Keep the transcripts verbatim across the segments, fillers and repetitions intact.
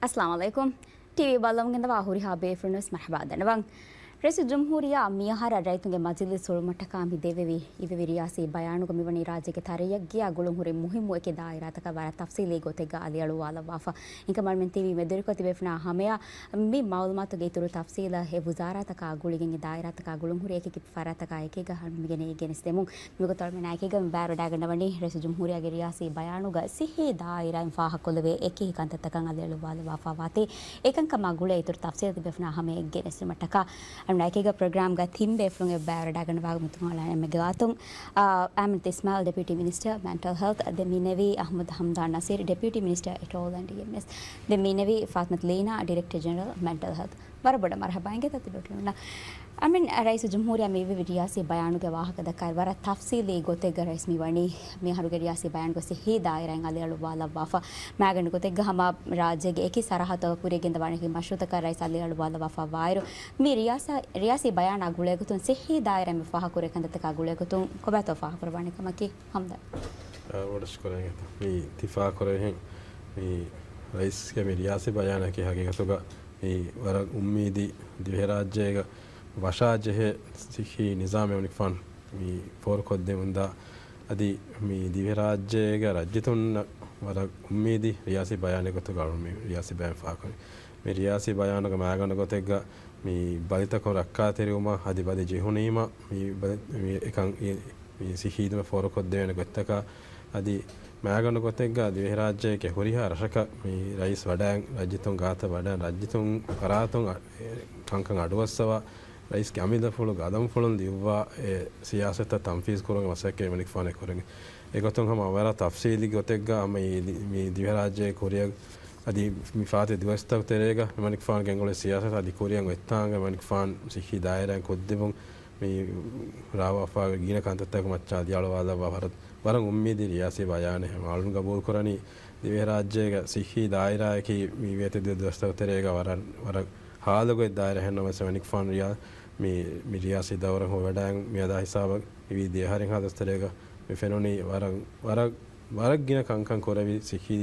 އައްސަލާމު ޢަލައިކުމް. ޓީވީ ބައްލަވަން ގެންދަވާ ހުރިހާ ބޭފުޅުންވެސް މަރުޙަބާ ދަންނަވަން. ރައީސުލްޖުމްހޫރިއްޔާ މިއަހަރަށް ރައްޔިތުންގެ މަޖިލީސް ހުޅުވުމަށްޓަކާ މި ދެއްވެވި އިވެވި ރިޔާސީ ބަޔާނުގަ މިވަނީ ރާއްޖޭގެ ތަރައްޔީއަށް ގުޅުންހުރި މުހިއްމު އެކި ދާއިރާތަކަށް ވަރަށް ތަފްސީލީ ގޮތެއްގަ އަލިއަޅުވާލައްވާފަ. އެކަމަށް މި ތީވީ މެދުވެރިކޮށް ތިބޭފުޅުންނާ ހަމަޔަށް މި މައުލޫމާތުގެ އިތުރު ތަފްސީލަށް އެ ވުޒާރާތަކާ ގުޅިގެން އެ ދާއިރާތަކާ ގުޅުންހުރި އެކި ފަރާތަކާ އެކީގަ ހަމަ މިގެނެ ގެނެސްދެމުން. މިގޮތަށް އަޅުމެންނާ އެކީގަ މި ބައިވެރިވަޑައިގަންނަވަނީ ރައީސުލްޖުމްހޫރިއްޔާގެ ރިޔާސީ ބަޔާނުގަ ސިއްހީ ދާއިރާއިން ފާހަގަކޮށްލެވޭ އެކި ކަންތައްތަކަށް އަލިއަޅުވާލައްވާފަ ވާތީ. އެކަންކަމާ ގުޅޭ އިތުރު ތަފްސީލް ތިބޭފުޅުންނާ ހަމަޔަށް ގެނެސްދިނުމަށްޓަކާ އަޅުމެންނާ އެކީގަ ޕްރޮގްރާމްގަ ތިން ބޭފުޅުން އެ ބައިވެރިވަޑައިގަންނަވާ މިތުން އަޅާ އެންމެ ގާތުން، އާ، އަހްމަދު އިސްމާއިލް، ޑެޕިއުޓީ މިނިސްޓަރ، މެންޓަލް ހެލްތް. ދެން މި ނެވީ އަހްމަދު ހަމްދާން ނަސީރު، ޑެޕިއުޓީ މިނިސްޓަރ، އެޓޯލް އެންޑް ޑީއެމްއެސް. ދެން މި ނެވީ ފާތިމަތު ލީނާ، ޑިރެކްޓަރ ޖެނެރަލް، މެންޓަލް ހެލްތް. ވަރަށް ބޮޑަށް މަރުޙަބާ އިނގޭތޯ ތިބޭފުޅުންނަށް. އަމިން ރައީސުލްޖުމްހޫރިއްޔާ މި އިވެވި ރިޔާސީ ބަޔާނުގެ ވާހަކަ ދައްކާއިރު ވަރަށް ތަފްސީލީ ގޮތެއްގަ ރައީސް މި ވަނީ މިއަހަރުގެ ރިޔާސީ ބަޔާނުގަ ސިއްހީ ދާއިރާއިން އަލިއަޅުވާލައްވާފަ. މާގަނޑު ގޮތެއްގަ ހަމަ ރާއްޖޭގެ އެކި ސަރަހައްދުގަ ކުރިޔަށް ގެންދަވާނެ އެކި މަޝްރޫޢުތަކަށް ރައީސް އަލިއަޅުވާލައްވާފަ ވާއިރު، މި ރިޔާސާ-، ރިޔާސީ ބަޔާނާ ގުޅޭގޮތުން ސިއްހީ ދާއިރާއިން މި ފާހަގަކުރޭ ކަންތައްތަކާ ގުޅޭގޮތުން ކޮބާތޯ ފާހަގަކުރައްވާނެ ކަމަކީ؟ ހަމްދާން. އާ، ވަރަށް ޝުކުރިއްޔާ. މި ތި ފާހަގަކުރެވިހެން މި ރައީސްގެ މި ރިޔާސީ ބަޔާނަކީ ހަގީގަތުގަ މި ވަރަށް އުއްމީދީ ދިވެހިރާއްޖޭގަ ވަށާޖެހޭ ސިއްހީ ނިޒާމެއް އަމިއްލަފާނު މި ފޯރުކޮށްދެމުންދާ. އަދި މި ދިވެހިރާއްޖޭގަ ރައްޖެތުންނަށް ވަރަށް އުއްމީދީ ރިޔާސީ ބަޔާނެއް ގޮތުގަ އަޅުން މި ރިޔާސީ ބަޔާން ފާހަގަކުރީ. މި ރިޔާސީ ބަޔާނުގެ މާގަނޑު ގޮތެއްގަ މި ބަލިތަކުން ރައްކާތެރިވުމަށް އަދި ބަލި ޖެހުނީމަ މި ބަލި-، މި އެކަން އި-، މި ސިއްހީ ދުމެ ފޯރުކޮށްދެވޭނެ ގޮތްތަކާ އަދި މާގަނޑު ގޮތެއްގަ ދިވެހިރާއްޖޭގެ ހުރިހާ ރަށަކަށް މި ރައީސް ވަޑައި ރައްޖެތުން ގާތަށް ވަޑައި ރައްޖެތުން ފަރާތުން އަ-، އެ ކަންކަން އަޑުއައްސަވާ ރައީސްގެ އަމިއްލަފުޅު ގަދަންފުޅުން ލިޔުއްވާ އެ ސިޔާސަތަށް ތަންފީޒް ކުރުމުގެ މަސައްކަތް މަނިކުފާނެ ކުރެން. އެގޮތުން ހަމަ ވަރަށް ތަފްސީލީ ގޮތެއްގަ ހަމަ މި ދި-، މި ދިވެހިރާއްޖޭ ކުރިއަށް އަދި މި ފާތި ދުވަސްތަކު ތެރޭގަ މަނިކުފާނު ގެންގުޅޭ ސިޔާސަތު އަދި ކުރިއަށް އޮތްތާނގަ މަނިކުފާނު ސިއްހީ ދާއިރާއިން ކޮށްދެމުން މި ރާވާފާ ގިނަ ކަންތައްތަކު މައްޗާ ދިޔަޅުވާލައްވާ ވަރަށް، ވަރަށް އުއްމީދީ ރިޔާސީ ބަޔާނެއް. ހަމަ އަޅުން ގަބޫލު ކުރަނީ ދިވެހިރާއްޖޭގަ ސިއްހީ ދާއިރާއަކީ މި ވޭތު ދުވަސްތަކު ތެރޭގަ ވަރަށް، ވަރަށް ހާލުގޮތް ދާއިރާ ހެންނަމަސް މަނިކުފާނު ރިޔާ މި، މި ރިޔާސީ ދައުރަށް ހޮވެވަޑައި މިއަދާ ހިސާބަށް މިވީ ދިޔަހަރިން ހާދަސް ތެރޭގަ މި ފެނުނީ ވަރަށް، ވަރަށް، ވަރަށް ގިނަ ކަންކަން ކުރެވި ސިއްހީ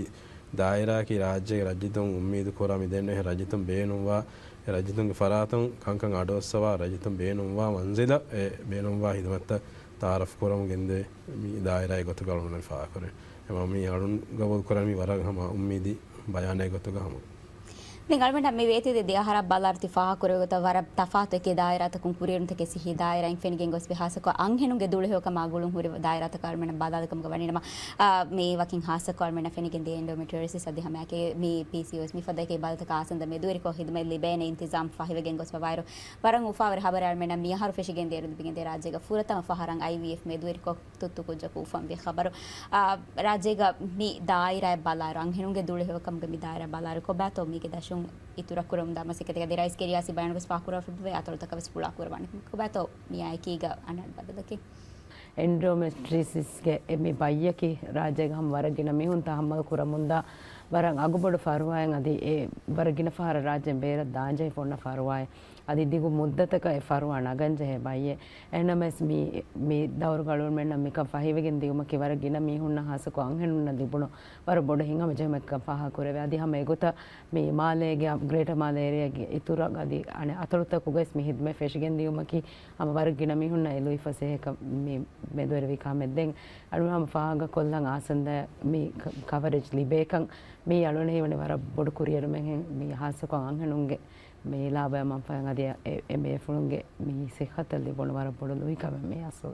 ދާއިރާއަކީ ރާއްޖޭގެ ރައްޖެތުން އުއްމީދު ކުރާ މި ދެންނެވި ރައްޖެތުން ބޭނުންވާ، އެ ރައްޖެތުންގެ ފަރާތުން ކަންކަން އަޑުއައްސަވާ، ރައްޖެތުން ބޭނުންވާ މަންޒިލަށް އެ ބޭނުންވާ ހިދުމަތްތައް ތައާރަފް ކުރަމުން ގެންދެވޭ މި ދާއިރާގެ ގޮތުގަ އަޅުގަނޑު ފާހަގަކުރޭ. އެމަ މި އަޅުން ގަބޫލު ކުރަނީ ވަރަށް ހަމަ އުއްމީދީ ބަޔާނެއް ގޮތުގަ ހަމަ. ދެން އަޅުގަނޑަށް މި ވޭތުވެދިޔަ ދެ އަހަރަށް ބަލާއިރު ތި ފާހަގަކުރެއްވި ގޮތަށް ވަރަށް ތަފާތު އެކި ދާއިރާތަކުން ކުރިއެރުންތަކެއް ސިއްހީ ދާއިރާއިން ފެނިގެން ގޮސްފި ހާއްސަކޮށް އަންހެނުންގެ ދުޅަހެޔޮކަމާ ގުޅުން ހުރި ދާއިރާތަކަށް އަޅުމެންނަށް ބަލާލިކަމުގަ ވަނީނަމަ، އާ، މި ވަކިން ހާއްސަކޮށް އަޅުމެންނަށް ފެނިގެން ދިޔަ އެންޑޯމެޓްރިއޯސިސް އަދި ހަމައެކަނި މި ޕީސީއޯސް މިފަދަ އެކި ބަލިތަކާ އައިސް މެދުވެރިކޮށް ހިދުމަތް ލިބޭނެ އިންތިޒާމް ފަހިވެގެން ގޮސްފަ ވާއިރު، ވަރަށް އުފާވެރި ހަބަރެއް އަޅުމެންނަށް މިއަހަރު ފެށިގެން ދިޔައިރު ލިބިގެން ދިޔަ ރާއްޖޭގަ ފުރަތަމަ ފަހަރަށް އައިވީއެފް މެދުވެރިކޮށް ތުއްތު ކުއްޖަކު އުފަންވި ޚަބަރު. އާ، ރާއްޖޭގަ މި ދާއިރާއަށް ބަލާއިރު، އަންހެނުންގެ ދުޅަހެޔޮކަމުގެ މި ދާއިރާއަށް ބަލާއިރު، ކޮބާތޯ މީގެ ދަށުން އިތުރަށް ކުރަމުންދާ މަސައްކަތެއް؟ އަދި ރައީސްގެ ރިޔާސީ ބަޔާނުގަސް ފާހަގަކުރެވިފައިވޭ އަތޮޅުތަކަށް ވެސް ފުޅާކުރައްވާނެ. ކޮބާތޯ މިއާއެކީގަ އަނެއް ބަދަލަކީ؟ އެންޑޯމެޓްރިއޯސިސްގެ އެ މި ބައްޔަކީ ރާއްޖޭގަ ހަމަ ވަރަށް ގިނަ މީހުން ތަހައްމަލު ކުރަމުންދާ ވަރަށް އަގުބޮޑު ފަރުވާއެއް. އަދި އެ ވަރަށް ގިނަ ފަހަރަށް ރާއްޖޭން ބޭރަށް ދާންޖެހިފަ އޮންނަ ފަރުވާއެއް. އަދި ދިގު މުއްދަތަކަށް އެ ފަރުވާ ނަގަންޖެހޭ ބައްޔެއް. އެހެންނަމަވެސް މި، މި ދައުރުގަ އަޅުގަނޑުމެންނަށް މިކަން ފަހިވެގެން ދިއުމަކީ ވަރަށް ގިނަ މީހުންނަށް ހާއްސަކޮށް އަންހެނުންނަށް ލިބުނު ވަރަށް ބޮޑު ހިތްހަމަޖެހުމެއްކަން ފާހަގަކުރެވޭ. އަދި ހަމަ އެގޮތަށް މި މާލޭގެ ގްރޭޓަ މާލޭ އޭރިއާގެ އިތުރަށް އަދި އަނެއް އަތޮޅުތަކުގައިސް މި ހިދުމަތް ފެށިގެން ދިއުމަކީ ހަމަ ވަރަށް ގިނަ މީހުންނަށް އެ ލުއިފަސޭހަކަން މި މެދުވެރިވި ކަމެއް. ދެން އަޅުގަނޑު ހަމަ ފާހަގަކޮށްލަން އާސަންދަ މި ކަ-، ކަވަރޭޖް ލިބޭކަން މީ އަޅުގަނޑަށް ހީވަނީ ވަރަށް ބޮޑު ކުރިއެރުމެއްހެން. މީ ހާއްސަކޮށް އަންހެނުންގެ މި ލާބަޔާ މަންފާއެއް އަދި އެ، އެ ބޭފުޅުންގެ މި ސިއްހަތަށް ލިބުނު ވަރަށް ބޮޑު ލުއިކަމެއް މީ އަސްލު.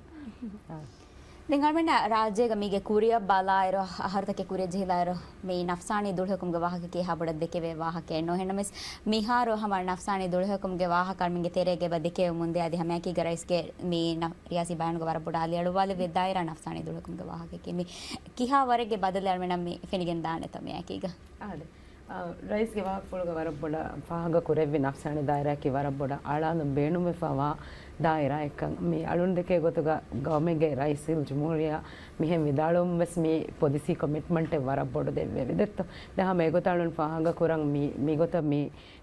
ދެން އަޅުމެންނަށް ރާއްޖޭގަ މީގެ ކުރިއަށް ބަލާއިރު، އަހަރުތަކެއް ކުރިއަށް ޖެހިލާއިރު، މި ނަފްސާނީ ދުޅަހެޔޮކަމުގެ ވާހަކަ ކިހާ ބޮޑަށް ދެކެވޭ ވާހަކައެއް ނޫން. އެހެންނަމަވެސް މިހާރު ހަމަ ނަފްސާނީ ދުޅަހެޔޮކަމުގެ ވާހަކަ އަޅުމެންގެ ތެރޭގަ އެބަ ދެކެވެމުން ދޭ. އަދި ހަމައެކީގަ ރައީސްގެ މި ނަ-، ރިޔާސީ ބަޔާނުގަ ވަރަށް ބޮޑަށް އަލިއަޅުވާލެއްވި ދާއިރާ ނަފްސާނީ ދުޅަހެޔޮކަމުގެ ވާހަކައަކީ މި ކިހާ ވަރެއްގެ ބަދަލެއް އަޅުމެންނަށް މި ފެނިގެން ދާނެތޯ މިއާއެކީގަ؟ އާދެ. އާ، ރައީސްގެ ވާހަކަފުޅުގަ ވަރަށް ބޮޑަށް ފާހަގަ ކުރެއްވި ނަފްސާނީ ދާއިރާއަކީ ވަރަށް ބޮޑަށް އަޅާލުން ބޭނުންވެފަ ވާ ދާއިރާއެއްކަން. މި އަޅުން ދެކޭ ގޮތުގަ ގައުމެއްގެ ރައީސުލްޖުމްހޫރިއްޔާ މިހެން ވިދާޅުވުން ވެސް މި ޕޮލިސީ ކޮމިޓްމަންޓެއް ވަރަށް ބޮޑު ދެއްވެވި ދެއްތޯ. ދެ ހަމަ އެގޮތަށް އަޅުން ފާހަގަ ކުރަން މި، މިގޮތަށް މި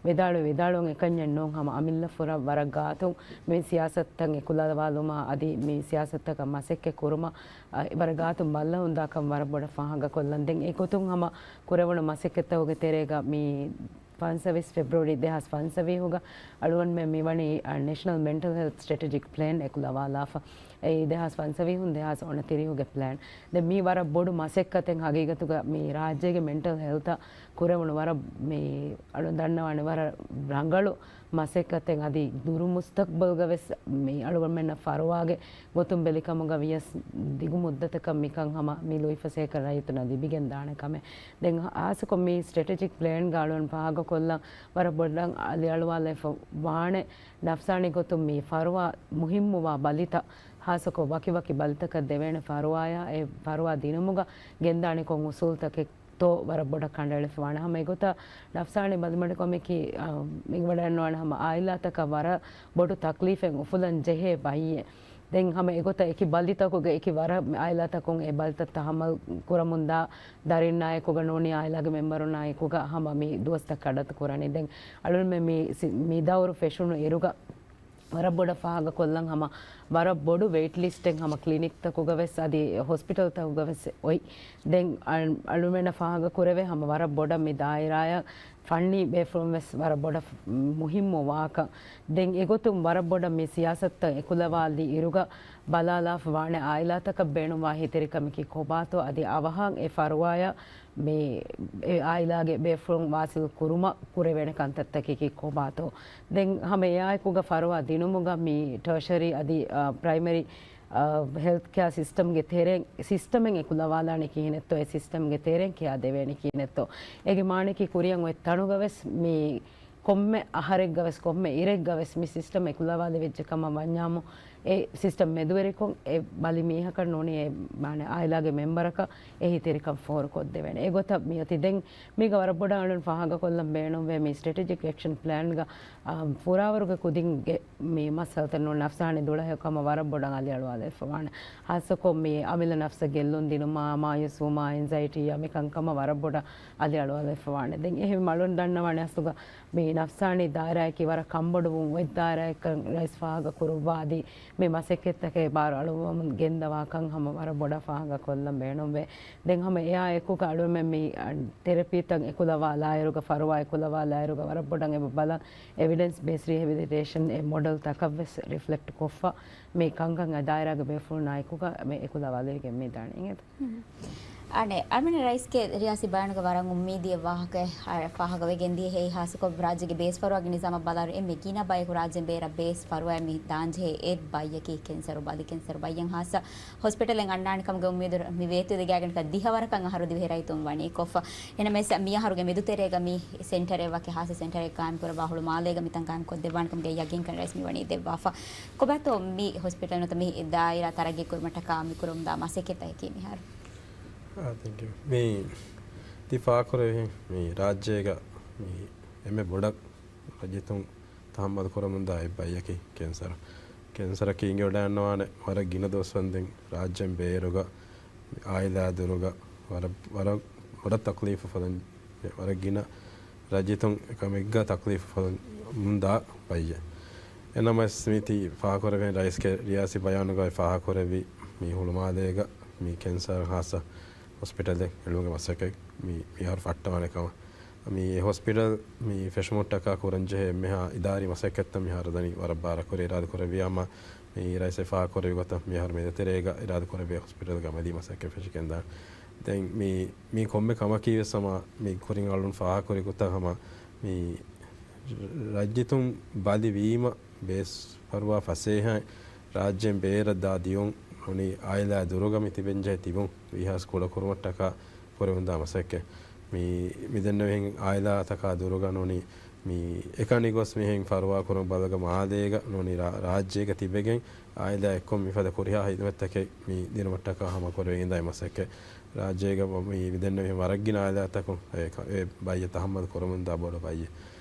ވިދާޅުވި ވިދާޅުވުން އެކަންޏެއް ނޫން. ހަމަ އަމިއްލަ ފުރަ ވަރަށް ގާތުން މި ސިޔާސަތުތައް އެކުލަވާލުމާ އަދި މި ސިޔާސަތުތަކަށް މަސައްކަތް ކުރުމަށް، އަ، ވަރަށް ގާތުން ބައްލަވަންދާކަން ވަރަށް ބޮޑަށް ފާހަގަ ކޮށްލަން. ދެން އެގޮތުން ހަމަ ކުރެވުނު މަސައްކަތްތަކުގެ ތެރޭގަ މި ފަންސަވީސް ފެބްރުވަރީ ދެހާސް ފަންސަވީހުގަ އަޅުގަނޑުމެން މިވަނީ، އަ، ނޭޝަނަލް މެންޓަލް ހެލްތް ސްޓްރެޓެޖިކް ޕްލޭން އެކުލަވާލާފަ. އެއީ ދެހާސް ފަންސަވީހުން ދެހާސް އޮނަތިރީހުގެ ޕްލޭން. ދެން މީ ވަރަށް ބޮޑު މަސައްކަތެއް ހަގީގަތުގަ މި ރާއްޖޭގެ މެންޓަލް ހެލްތަށް ކުރެވުނު ވަރަށް މި އަޅުން ދަންނަވާނެ ވަރަށް ރަނގަޅު މަސައްކަތެއް. އަދި ދުރު މުސްތަޤްބަލްގަ ވެސް މި އަޅުގަނޑުމެންނަށް ފަރުވާގެ ގޮތުން ބެލިކަމުގަ ވިޔަސް ދިގު މުއްދަތަކަށް މިކަން ހަމަ މި ލުއިފަސޭކަ ރައްޔިތުންނަށް ލިބިގެން ދާނެ ކަމެއް. ދެން ހާއްސަކޮށް މި ސްޓްރެޓެޖިކް ޕްލޭންގަ އަޅުން ފާހަގަކޮށްލަން ވަރަށް ބޮޑަށް އަލިއަޅުވާލައިފަ ވާނެ ނަފްސާނީ ގޮތުން މި ފަރުވާ މުހިއްމުވާ ބަލިތައް، ހާއްސަކޮށް ވަކިވަކި ބަލިތަކަށް ދެވޭނެ ފަރުވާޔާ، އެ ފަރުވާ ދިނުމުގަ ގެންދާނެ ކޮން އުސޫލްތަކެއްތޯ ވަރަށް ބޮޑަށް ކަނޑައެޅިފަވާނެ. ހަމަ އެގޮތަށް ނަފްސާނީ ބަލިމަޑުކަމަކީ، އާ، މިވަޑައިގަންނަވާނެ ހަމަ އާއިލާތަކަށް ވަރަށް ބޮޑު ތަކްލީފެއް އުފުލަން ޖެހޭ ބައްޔެއް. ދެން ހަމަ އެގޮތަށް އެކި ބަލިތަކުގެ އެކި ވަރަށް އާއިލާތަކުން އެ ބަލިތައް ތަހައްމަލް ކުރަމުންދާ ދަރިންނާއެކުގަ ނޫނީ އާއިލާގެ މެމްބަރުންނާއެކުގަ ހަމަ މި ދުވަސްތައް ކަޑައްތު ކުރަނީ. ދެން އަޅުންމެ މި ސި-، މި ދައުރު ފެށުނު އިރުގަ ވަރަށް ބޮޑަށް ފާހަގަކޮށްލަން ހަމަ ވަރަށް ބޮޑު ވެއިޓް ލިސްޓެއް ހަމަ ކްލިނިކްތަކުގަ ވެސް އަދި ހޮސްޕިޓަލްތަކުގަ ވެސް އޮތް. ދެން އަ-، އަޅުމެންނަށް ފާހަގަ ކުރެވޭ ހަމަ ވަރަށް ބޮޑަށް މި ދާއިރާއަށް ފަންނީ ބޭފުޅުން ވެސް ވަރަށް ބޮޑަށް މުހިއްމު ވާކަން. ދެން އެގޮތުން ވަރަށް ބޮޑަށް މި ސިޔާސަތުތައް އެކުލަވާލި އިރުގަ ބަލާލާފަ ވާނެ އާއިލާތަކަށް ބޭނުންވާ އެހީތެރިކަމަކީ ކޮބާތޯ އަދި އަވަހަށް އެ ފަރުވާޔަށް މި އެ އާއިލާގެ ބޭފުޅުން ވާސިލް ކުރުމަށް ކުރެވޭނެ ކަންތައްތަކަކީ ކޮބާތޯ؟ ދެން ހަމަ އެއާއެކުގަ ފަރުވާ ދިނުމުގަ މި ޓާޝަރީ އަދި، އާ، ޕްރައިމަރީ، އާ، ހެލްތް ކެއާ ސިސްޓަމްގެ ތެރެއިން، ސިސްޓަމެއް އެކުލަވާލާނެ ކިހިނެއްތޯ، އެ ސިސްޓަމްގެ ތެރެއިން ކެއާ ދެވޭނެ ކިހިނެއްތޯ؟ އޭގެ މާނައަކީ ކުރިއަށް އޮތް ތަނުގަ ވެސް މި ކޮންމެ އަހަރެއްގަ ވެސް، ކޮންމެ އިރެއްގަ ވެސް މި ސިސްޓަމް އެކުލަވާލެވިއްޖެ ކަމަށް ވަންޏާމު، އެ ސިސްޓަމް މެދުވެރިކޮށް އެ ބަލި މީހަކަށް ނޫނީ އެ، މާނަ، އާއިލާގެ މެމްބަރަކަށް އެހީތެރިކަން ފޯރުކޮށްދެވޭނެ. އެގޮތަށް މިއޮތީ. ދެން މީގަ ވަރަށް ބޮޑަށް އަޅުން ފާހަގަކޮށްލަން ބޭނުންވޭ މި ސްޓްރެޓެޖިކް އެކްޝަން ޕްލޭންގަ، އާ، ފުރާވަރުގެ ކުދިންގެ މި މައްސަލަތައް ނޫން ނަފްސާނީ ދުޅަހެޔޮ ކަމަށް ވަރަށް ބޮޑަށް އަލިއަޅުވާލައިފަވާނެ. ހާއްސަކޮށް މި އަމިއްލަ ނަފްސަށް ގެއްލުން ދިނުމާ، މާޔޫސްވުމާ، އެންޒައިޓީއާ މި ކަންކަމަށް ވަރަށް ބޮޑަށް އަލިއަޅުވާލައިފަވާނެ. ދެން އެހެންވީމަ އަޅުން ދަންނަވާނެ އަސްލުގަ މި ނަފްސާނީ ދާއިރާއަކީ ވަރަށް ކަންބޮޑުވުން އޮތް ދާއިރާއެއްކަން ރައީސް ފާހަގަ ކުރުއްވާ އަދި މި މަސައްކަތްތަކެއް ބާރު އަޅުއްވަމުން ގެންދަވާކަން ހަމަ ވަރަށް ބޮޑަށް ފާހަގަ ކޮށްލަން ބޭނުންވޭ. ދެން ހަމަ އެއާ އެކުގަ އަޅުމެން މި، އަ، ތެރަޕީތައް އެކުލަވާލާއިރުގަ، ފަރުވާ އެކުލަވާލާއިރުގަ ވަރަށް ބޮޑަށް އެބަ ބަލަން އެވިޑެންސް ބޭސް ރީހެބިލިޓޭޝަން އެ މޮޑެލް ތަކަށްވެސް ރިފްލެކްޓް ކޮށްފަ މި ކަންކަން އެ ދާއިރާގެ ބޭފުޅުންނާ އެކުގަ މި އެކުލަވާލެވިގެން މި ދާނީ އިނގޭތަ؟ އަނެއް، އަޅުމެން ރައީސްގެ ރިޔާސީ ބަޔާނުގަ ވަރަށް އުއްމީދީ ވާހަކަ ފާހަގަވެގެން ދިޔަ. އެއީ ހާއްސަކޮށް ރާއްޖޭގެ ބޭސް ފަރުވާގެ ނިޒާމަށް ބަލާއިރު އެންމެ ގިނަ ބަޔަކު ރާއްޖޭން ބޭރަށް ބޭސް ފަރުވާއަށް މި ދާންޖެހޭ އެއް ބައްޔަކީ ކެންސަރު ބަލި. ކެންސަރު ބައްޔަށް ހާއްސަ ހޮސްޕިޓަލެއް އަންނާނެ ކަމުގެ އުއްމީދު މި ވޭތުވެދިގާގެން ދިހަ ވަރަކަށް އަހަރު ދިވެހި ރައްޔިތުން ވަނީ ކޮށްފަ. އެހެންނަމަވެސް މި އަހަރުގެ މެދުތެރޭގަ މި ސެންޓަރެއް ވަކި ހާއްސަ ސެންޓަރެއް ގާއިމް ކުރައްވާ ހުޅުމާލޭގަ މިތަން ގާއިމް ކޮށްދެއްވާނެ ކަމުގެ ޔަގީންކަން ރައީސް މިވަނީ ދެއްވާފަ. ކޮބާތޯ މި ހޮސްޕިޓަލް ނުވަތަ މި ދާއިރާ ތަރައްގީ ކުރުމަށްޓަކާ މި ކުރަމުންދާ މަސައްކަތްތަކަކީ މިހާރު؟ އާ، ތެންކް ޔޫ. މި ތި ފާހަގަކުރެއްވިހެން މި ރާއްޖޭގަ މި އެންމެ ބޮޑަށް ރައްޔިތުން ތަހައްމަލު ކުރަމުންދާ އެއް ބައްޔަކީ ކެންސަރު. ކެންސަރަކީ އިނގިވަޑައިގަންނަވާނެ ވަރަށް ގިނަ ދުވަސްވަންދެން ރާއްޖޭން ބޭރުގަ އާއިލާ ދުރުގަ ވަރަށް، ވަރަށް ބޮޑަށް ތަކްލީފު ފަދަން، ވަރަށް ގިނަ ރައްޔިތުން އެކަމެއްގަ ތަކްލީފު ފަދަން މުންދާ ބައްޔެއް. އެނަމަވެސް މި ތި ފާހަގަކުރެވެން ރައީސްގެ ރިޔާސީ ބަޔާނުގައި ފާހަގަކުރެއްވި މި ހުޅުމާލޭގަ މި ކެންސަރ ހާއްސަ ހޮސްޕިޓަލެއް އެޅުމުގެ މަސައްކަތް މި، މިހާރު ފައްޓަވާނެ ކަމަށް. މި ހޮސްޕިޓަލް މި ފެށުމަށްޓަކާ ކުރަންޖެހޭ އެންމެހާ އިދާރީ މަސައްކަތްތައް މިހާރު ދަނީ ވަރަށް ބާރަކުރި އިރާދަކުރެއްވި ހަމަ މި ރައީސް ފާހަގަކުރެއްވި ގޮތަށް މިހާރު މެދުތެރޭގަ އިރާދަކުރެއްވި ހޮސްޕިޓަލްގެ އަމަލީ މަސައްކަތް ފެށިގެންދާނެ. ދެން މި، މި ކޮންމެ ކަމަކީ ވެސް ހަމަ މި ކުރިން އަޅުން ފާހަގަކުރި ގޮތަށް ހަމަ މި ރައްޔިތުން ބަލިވީމަ ބޭސް ފަރުވާ ފަސޭހައިން ރާއްޖޭން ބޭރަށް ދާ ދިޔުން ނޫނީ އާއިލާ ދުރުގަ މި ތިބެންޖެހޭ ތިބުން ވީހާވެސް ކުޑަކުރުމަށްޓަކާ ކުރެވުންދާ މަސައްކަތް. މި، މިދެންނެވިހެން އާއިލާތަކާ ދުރުގަ ނޫނީ މި އެކަނި ގޮސް މިހެން ފަރުވާ ކުރުން ބަލަގަ މާލޭގަ ނޫނީ ރާ-، ރާއްޖޭގަ ތިބެގެން އާއިލާ އެއްކޮށް މިފަދަ ކުރިހާ ހިދުމަތްތަކެއް މި ދިނުމަށްޓަކާ ހަމަ ކުރެވިގެންދާ މަސައްކަތް. ރާއްޖޭގަ މި، މިދެންނެވިހެން ވަރަށް ގިނަ އާއިލާތަކުން އެ ކަ-، އެ ބައްޔެއް ތަހައްމަލު ކުރަމުންދާ ބޮޑު ބައްޔެއް.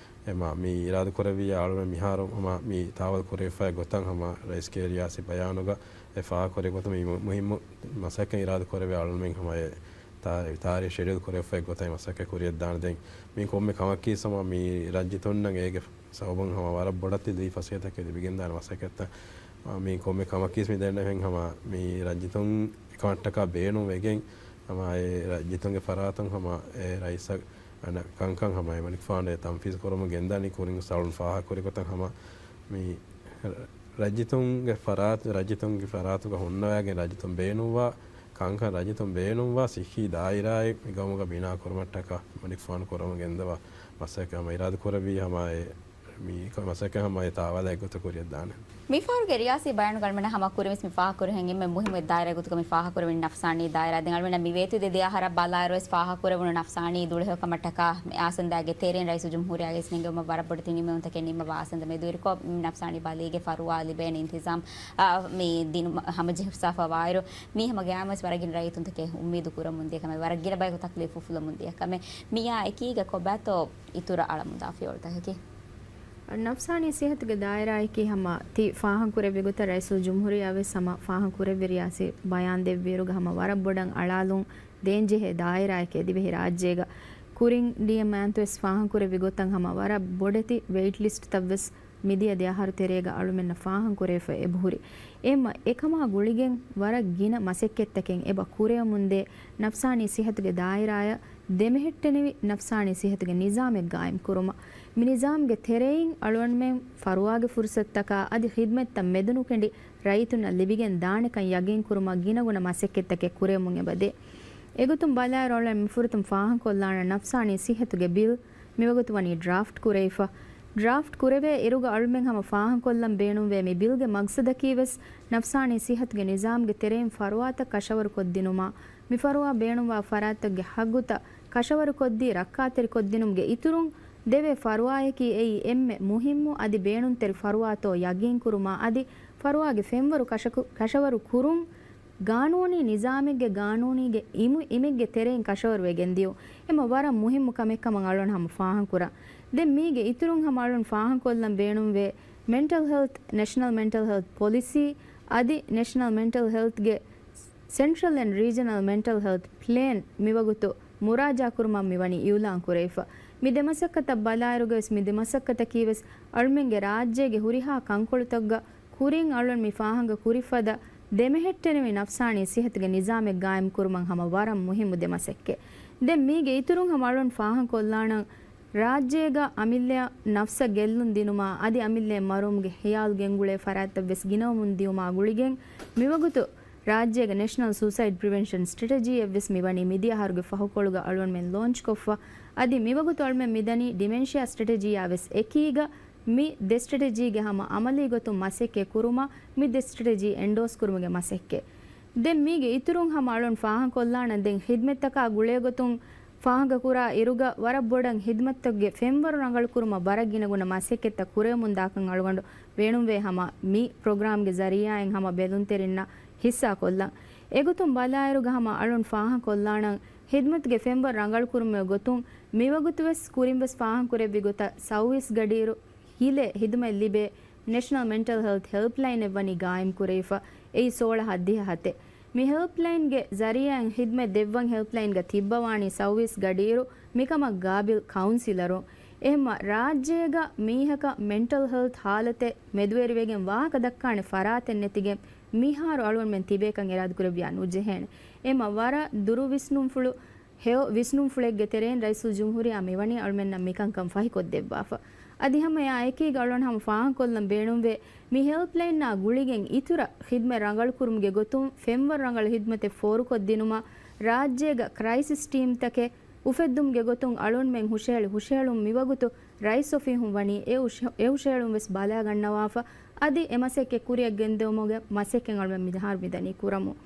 އެމާ މި އިރާދަ ކުރެއްވިއްޔާ އަޅުމެން މިހާރު ހަމަ މި ތާވަލް ކުރެވިފައި ގޮތަށް ހަމަ ރައީސްގެ ރިޔާސީ ބަޔާނުގަ އެ ފާހަގަކުރި ގޮތުން މި މު-، މުހިއްމު މަސައްކަތް އިރާދަ ކުރެވި އަޅުމެން ހަމަ އެ ތާ-، ތާރީޚް ޝެޑިއުލް ކުރެވިފައި ގޮތަށް މަސައްކަތް ކުރިއަށްދާނެ. ދެން މި ކޮންމެ ކަމަކީ ހަމަ މި ރައްޖިތުންނަށް އޭގެ ސަބަބުން ހަމަ ވަރަށް ބޮޑަށް ލުއި ފަސޭހަތަކެއް ލިބިގެންދާނެ މަސައްކަތްތައް. މި ކޮންމެ ކަމަކީ މި ދެންނެވެން ހަމަ މި ރައްޖިތުން އެކަމަށްޓަކާ ބޭނުން ވެގެން ހަމަ އެ ރައްޖިތުންގެ ފަރާތުން ހަމަ އެ ރައީސަށް އަންނަ ކަންކަން ހަމަ އެމަނިކުފާނު ތަންފީޒު ކުރަމުން ގެންދާނީ. ކުރިން ސަޅުން ފާހަގަކުރި ގޮތަށް ހަމަ މި ރައްޖިތުންގެ ފަރާތު، ރައްޖިތުންގެ ފަރާތުގަ ހުންނަވައިގެން ރައްޖިތުން ބޭނުންވާ ކަންކަން ރައްޖިތުން ބޭނުންވާ ސިއްހީ ދާއިރާއެއް މި ގައުމުގަ ބިނާ ކުރުމަށްޓަކާ އެމަނިކުފާނު ކުރަމުން ގެންދަވާ މަސައްކަތް ހަމަ އިރާދަ ކުރެއްވީ ހަމަ އެ މި މަސައްކަތް ހަމަ އެ ތާވަލާ އެއްގޮތަށް ކުރިއަށްދާނެ. މިފަހަރުގެ ރިޔާސީ ބަޔާނުގަ އަޅުމެންނަށް ހަމަ ކުރިންވެސް މި ފާހަގަކުރިހެން އެންމެ މުހިއްމު ދާއިރާ ގޮތުގަ މި ފާހަގަކުރެވެނީ ނަފްސާނީ ދާއިރާ. ދެން އަޅުމެންނަށް މި ވޭތުވެދިޔަ ދެ އަހަރަށް ބަލާއިރުވެސް ފާހަގަކުރެވުނު ނަފްސާނީ ދުޅަހެޔޮކަމަށްޓަކާ މި އާސަންދާގެ ތެރެއިން ރައީސުލްޖުމްހޫރިއްޔާ އިސްނެންގެވުމަށް ވަރަށް ބޮޑެތި ނިމެވުންތަކެއް ނިންމަވާ އާސަންދަ މެދުވެރިކޮށް، މި ނަފްސާނީ ބަލީގެ ފަރުވާ ލިބޭނެ އިންތިޒާމް، އާ، މި ދިނުމަށް ހަމަޖެހިފައިވާއިރު، މީ ހަމަ ގައިމުވެސް ވަރަށް ގިނަ ރައްޔިތުންތަކެއް އުއްމީދު ކުރަމުން ދިޔަ ކަމެއް، ވަރަށް ގިނަ ބަޔަކު ތަކްލީފު އުފުލަމުން ދިޔަ ކަމެއް. މިއާ އެކީގަ ކޮބާތޯ އިތުރަށް އަޅަމުންދާ ފިޔަވަޅުތަކަކީ؟ ނަފްސާނީ ސިއްހަތުގެ ދާއިރާއަކީ ހަމަ ތި ފާހަގަކުރެއްވި ގޮތަށް ރައީސުލްޖުމްހޫރިއްޔާ ވެސް ހަމަ ފާހަގަކުރެއްވި ރިޔާސީ ބަޔާން ދެއްވިއިރުގަ ހަމަ ވަރަށް ބޮޑަށް އަޅާލުން ދޭންޖެހޭ ދާއިރާއެކޭ ދިވެހި ރާއްޖޭގަ. ކުރިން ޑީއެމް މާންތުވެސް ފާހަގަކުރެއްވި ގޮތަށް ހަމަ ވަރަށް ބޮޑެތި ވެއިޓް ލިސްޓްތައްވެސް މިދިޔަ ދެ އަހަރު ތެރޭގަ އަޅުމެންނަށް ފާހަގަކުރެވިފަ އެބަހުރި. އެހެންމަ އެކަމާ ގުޅިގެން ވަރަށް ގިނަ މަސައްކަތްތަކެއް އެބަ ކުރެވެމުންދޭ ނަފްސާނީ ސިއްހަތުގެ ދާއިރާއަށް ދެމެހެއްޓެނިވި ނަފްސާނީ ސިއްހަތުގެ ނިޒާމެއް ގާއިމް ކުރުމަށް. މި ނިޒާމްގެ ތެރެއިން އަޅުގަނޑުމެން ފަރުވާގެ ފުރުސަތުތަކާ އަދި ޚިދްމަތްތައް މެދުނުކެނޑި ރައްޔިތުންނަށް ލިބިގެން ދާނެކަން ޔަގީން ކުރުމަށް ގިނަގުނަ މަސައްކަތްތަކެއް ކުރެވެމުން އެބަދޭ. އެގޮތުން ބަލާއިރު އަޅުގަނޑު މިފުރަތަމަ ފާހަގަކޮށްލާނަން ނަފްސާނީ ސިއްހަތުގެ ބިލް މިވަގުތު ވަނީ ޑްރާފްޓް ކުރެވިފަ. ޑްރާފްޓް ކުރެވޭ އިރުގަ އަޅުމެން ހަމަ ފާހަގަކޮށްލަން ބޭނުންވޭ މި ބިލްގެ މަގްސަދަކީވެސް ނަފްސާނީ ސިއްހަތުގެ ނިޒާމްގެ ތެރެއިން ފަރުވާތައް ކަށަވަރުކޮށްދިނުމާ، މި ފަރުވާ ބޭނުންވާ ފަރާތްތަކުގެ ހައްގުތައް ކަށަވަރުކޮށްދީ ރައްކާތެރިކޮށްދިނުމުގެ އިތުރުން ދެވޭ ފަރުވާއަކީ އެއީ އެންމެ މުހިއްމު އަދި ބޭނުންތެރި ފަރުވާތޯ ޔަގީންކުރުމާ އަދި ފަރުވާގެ ފެންވަރު ކަށަކު-، ކަށަވަރު ކުރުން ގާނޫނީ ނިޒާމެއްގެ ގާނޫނީގެ އިމު-، އިމެއްގެ ތެރެއިން ކަށަވަރުވެގެން ދިޔުން. އެމަ ވަރަށް މުހިއްމު ކަމެއް ކަމަށް އަޅުގަނޑު ހަމަ ފާހަގަކުރަން. ދެން މީގެ އިތުރުން ހަމަ އަޅުގަނޑު ފާހަގަކޮށްލަން ބޭނުންވޭ މެންޓަލް ހެލްތް، ނެޝަނަލް މެންޓަލް ހެލްތް ޕޮލިސީ އަދި ނެޝަނަލް މެންޓަލް ހެލްތްގެ ސެންޓްރަލް އެންޑް ރީޖަނަލް މެންޓަލް ހެލްތް ޕްލޭން މިވަގުތު މުރާޖާކުރުމަށް މިވަނީ އިއުލާން ކުރެވިފަ. މި ދެ މަސައްކަތަށް ބަލާއިރުގަވެސް މި ދެ މަސައްކަތަކީވެސް އަޅުމެންގެ ރާއްޖޭގެ ހުރިހާ ކަންކޮޅުތަކުގަ ކުރިން އަޅުން މި ފާހަގަ ކުރި ފަދަ ދެމެހެއްޓެނިވި ނަފްސާނީ ސިހަތުގެ ނިޒާމެއް ގާއިމް ކުރުމަށް ހަމަ ވަރަށް މުހިއްމު ދެ މަސައްކަތް. ދެން މީގެ އިތުރުން ހަމަ އަޅުން ފާހަގަ ކޮށްލާނަން، ރާއްޖޭގަ އަމިއްލައަށް ނަފްސަށް ގެއްލުން ދިނުމާ އަދި އަމިއްލައަށް މަރުވުމުގެ ހިޔާލު ގެންގުޅޭ ފަރާތްތައް ވެސް ގިނަވަމުން ދިޔުމާ ގުޅިގެން މިވަގުތު ރާއްޖޭގަ ނެޝަނަލް ސޫސައިޑް ޕްރިވެންޝަން ސްޓްރެޓެޖީއެއް ވެސް މިވަނީ މިދިޔަ އަހަރުގެ ފަހުކޮޅުގަ އަޅުގަނޑުމެން ލޯންޗްކޮށްފަ. އަދި މިވަގުތު އަޅުމެން މިދަނީ ޑިމެންޝިއާ ސްޓްރެޓެޖީއާ ވެސް އެކީގަ މި ދެ ސްޓްރެޓެޖީގެ ހަމަ އަމަލީ ގޮތުން މަސައްކަތް ކުރުމަށް މި ދެ ސްޓްރެޓެޖީ އެންޑޯސް ކުރުމުގެ މަސައްކަތް. ދެން މީގެ އިތުރުން ހަމަ އަޅުން ފާހަގަކޮށްލާނަން ދެން ޚިދްމަތްތަކާ ގުޅޭގޮތުން ފާހަގަކުރާ އިރުގަ ވަރަށް ބޮޑަށް ޚިދްމަތްތަކުގެ ފެންވަރު ރަނގަޅުކުރުމަށް ވަރަށް ގިނަގުނަ މަސައްކަތްތައް ކުރެވެމުންދާކަން އަޅުގަނޑު ބޭނުންވޭ ހަމަ މި ޕްރޮގްރާމްގެ ޒަރީއާއިން ހަމަ ބެލުންތެރިންނަށް ހިއްސާކޮށްލަން. އެގޮތުން ބަލާއިރުގަ ހަމަ އަޅުން ފާހަގަކޮށްލާނަން ޚިދްމަތުގެ ފެންވަރު ރަނގަޅުކުރުމުގެ ގޮތުން މިވަގުތުވެސް ކުރިންވެސް ފާހަގަކުރެއްވި ގޮތަށް ސައުވީސް ގަޑިއިރު ހިލޭ ޚިދުމަތް ލިބޭ ނެޝަނަލް މެންޓަލް ހެލްތް ހެލްޕްލައިނެއް ވަނީ ގާއިމްކުރެވިފަ. އެއީ ސޯޅަ ހަތްދިހަ ހަތެއް. މި ހެލްޕްލައިންގެ ޒަރީއާއިން ޚިދުމަތް ދެއްވަން ހެލްޕްލައިންގަ ތިއްބަވާނީ ސައުވީސް ގަޑިއިރު މިކަމަށް ގާބިލް ކައުންސިލަރުން. އެހެންމަ ރާއްޖޭގަ މީހަކަށް މެންޓަލް ހެލްތް ހާލަތެއް މެދުވެރިވެގެން ވާހަކަ ދައްކާނެ ފަރާތެއް ނެތިގެން މިހާރު އަޅުގަނޑުމެން ތިބޭކަން އިރާދަކުރެއްވިޔާ ނުޖެހޭނެ. އެހެންމަ ވަރަށް ދުރު ވިސްނުންފުޅު ހެޔޮ ވިސްނުންފުޅެއްގެ ތެރެއިން ރައީސުލްޖުމްހޫރިއްޔާ މިވަނީ އަޅުމެންނަށް މިކަންކަން ފަހިކޮށްދެއްވާފަ. އަދި ހަމަ އެއާ އެކީގަ އަޅުގަނޑު ހަމަ ފާހަގަކޮށްލަން ބޭނުންވޭ، މި ހެލްޕްލައިންއާ ގުޅިގެން އިތުރަށް ޚިދުމަތް ރަނގަޅުކުރުމުގެ ގޮތުން ފެންވަރު ރަނގަޅު ޚިދުމަތެއް ފޯރުކޮށްދިނުމަށް ރާއްޖޭގަ ކްރައިސިސް ޓީމްތަކެއް އުފެއްދުމުގެ ގޮތުން އަޅުންމެން ހުށަހެޅި ހުށަހެޅުން މިވަގުތު ރައީސް އޮފީހުން ވަނީ އެ ހުށަ-، އެ ހުށަހެޅުން ވެސް ބަލާގަންނަވާފަ. އަދި އެ މަސައްކަތް ކުރިއަށް ގެންދެވުމުގެ މަސައްކަތް އަޅުމެން މިހާރު މިދަނީ ކުރަމުން.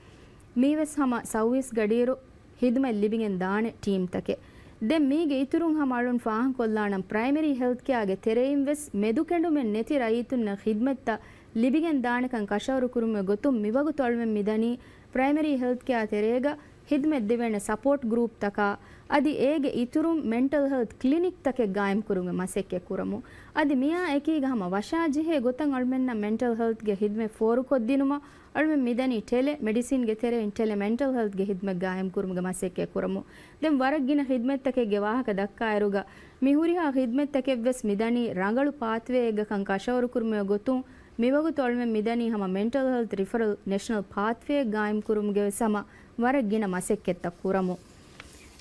މީވެސް ހަމަ ސައުވީސް ގަޑިއިރު ޚިދުމަތް ލިބިގެން ދާނެ ޓީމްތަކެއް. ދެން މީގެ އިތުރުން ހަމަ އަޅުން ފާހަގަކޮށްލާނަން ޕްރައިމަރީ ހެލްތް ކެއާގެ ތެރެއިން ވެސް މެދުކެނޑުމެއް ނެތި ރައްޔިތުންނަށް ޚިދުމަތްތައް ލިބިގެން ދާނެކަން ކަށަވަރު ކުރުމުގެ ގޮތުން މިވަގުތު އަޅުމެން މިދަނީ ޕްރައިމަރީ ހެލްތް ކެއާ ތެރޭގަ ޚިދުމަތް ދެވޭނެ ސަޕޯޓް ގްރޫޕްތަކާ، އަދި އޭގެ އިތުރުން މެންޓަލް ހެލްތް ކްލިނިކްތަކެއް ގާއިމްކުރުމުގެ މަސައްކަތް ކުރަމު. އަދި މިއާ އެކީގަ ހަމަ ވަށާ ޖެހޭ ގޮތަށް އަޅުމެންނަށް މެންޓަލް ހެލްތްގެ ޚިދުމަތް ފޯރުކޮށްދިނުމަށް އަޅުމެން މިދަނީ ޓެލެ މެޑިސިންގެ ތެރެއިން ޓެލެ މެންޓަލް ހެލްތްގެ ޚިދުމަތް ގާއިމްކުރުމުގެ މަސައްކަތް ކުރަމު. ދެން ވަރަށް ގިނަ ޚިދުމަތްތަކެއްގެ ވާހަކަ ދައްކާއިރުގަ، މި ހުރިހާ ޚިދުމަތްތަކެއްވެސް މިދަނީ ރަނގަޅު ޕާތްވޭއެއްގަކަން ކަށަވަރުކުރުމުގެ ގޮތުން، މިވަގުތު އަޅުމެން މިދަނީ ހަމަ މެންޓަލް ހެލްތް ރިފަރަލް ނެޝަނަލް ޕާތްވޭއެއް ގާއިމްކުރުމުގެ ވެސް ހަމަ ވަރަށް ގިނަ މަސައްކަތްތައް ކުރަމު.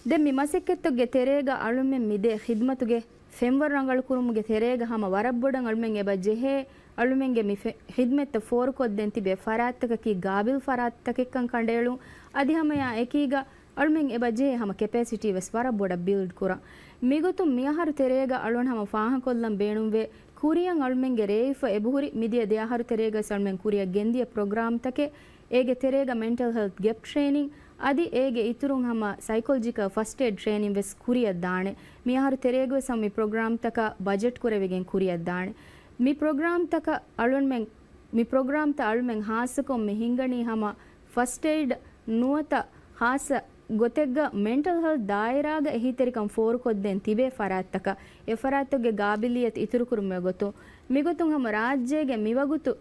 ދެން މި މަސައްކަތްތަކުގެ ތެރޭގަ އަޅުމެން މިދޭ ޚިދުމަތުގެ ފެންވަރު ރަނގަޅުކުރުމުގެ ތެރޭގަ ހަމަ ވަރަށް ބޮޑަށް އަޅުމެން އެބަ ޖެހޭ، އަޅުމެންގެ މި ފެ-، ޚިދުމަތްތައް ފޯރުކޮށްދޭން ތިބޭ ފަރާތްތަކަކީ ގާބިލް ފަރާތްތަކެއްކަން ކަނޑައެޅުން. އަދި ހަމަ އެއާ އެކީގަ އަޅުމެން އެބަ ޖެހޭ ހަމަ ކެޕޭސިޓީ ވެސް ވަރަށް ބޮޑަށް ބިލްޑް ކުރަން. މިގޮތުން މިއަހަރު ތެރޭގަ އަޅުން ހަމަ ފާހަގަކޮށްލަން ބޭނުންވޭ، ކުރިއަށް އަޅުމެންގެ ރޭވިފަ އެބަހުރި މިދިޔަ ދެ އަހަރު ތެރޭގަ ވެސް އަޅުމެން ކުރިއަށް ގެންދިޔަ ޕްރޮގްރާމްތަކެއް، އޭގެ ތެރޭގަ މެންޓަލް ހެލްތް ގެޕް ޓްރޭނިން، އަދި އޭގެ އިތުރުން ހަމަ ސައިކޮލޮޖިކަލް ފަސްޓް އެއިޑް ޓްރޭނިން ވެސް ކުރިއަށް ދާނެ. މިއަހަރު ތެރޭގަ ވެސް ހަމަ މި ޕްރޮގްރާމްތަކަށް ބަޖެޓް ކުރެވިގެން ކުރިއަށް ދާނެ. މި ޕްރޮގްރާމްތަކަށް އަޅުމެން، މި ޕްރޮގްރާމްތައް އަޅުމެން ހާއްސަކޮށް މި ހިންގަނީ ހަމަ ފަސްޓް އެއިޑް ނުވަތަ ހާއްސަ ގޮތެއްގަ މެންޓަލް ހެލްތް ދާއިރާގަ އެހީތެރިކަން ފޯރުކޮށްދޭން ތިބޭ ފަރާތްތަކަށް، އެ ފަރާތްތަކުގެ ގާބިލިއްޔަތު އިތުރުކުރުމުގެ ގޮތުން. މިގޮތުން ހަމަ ރާއްޖޭގެ މިވަގުތު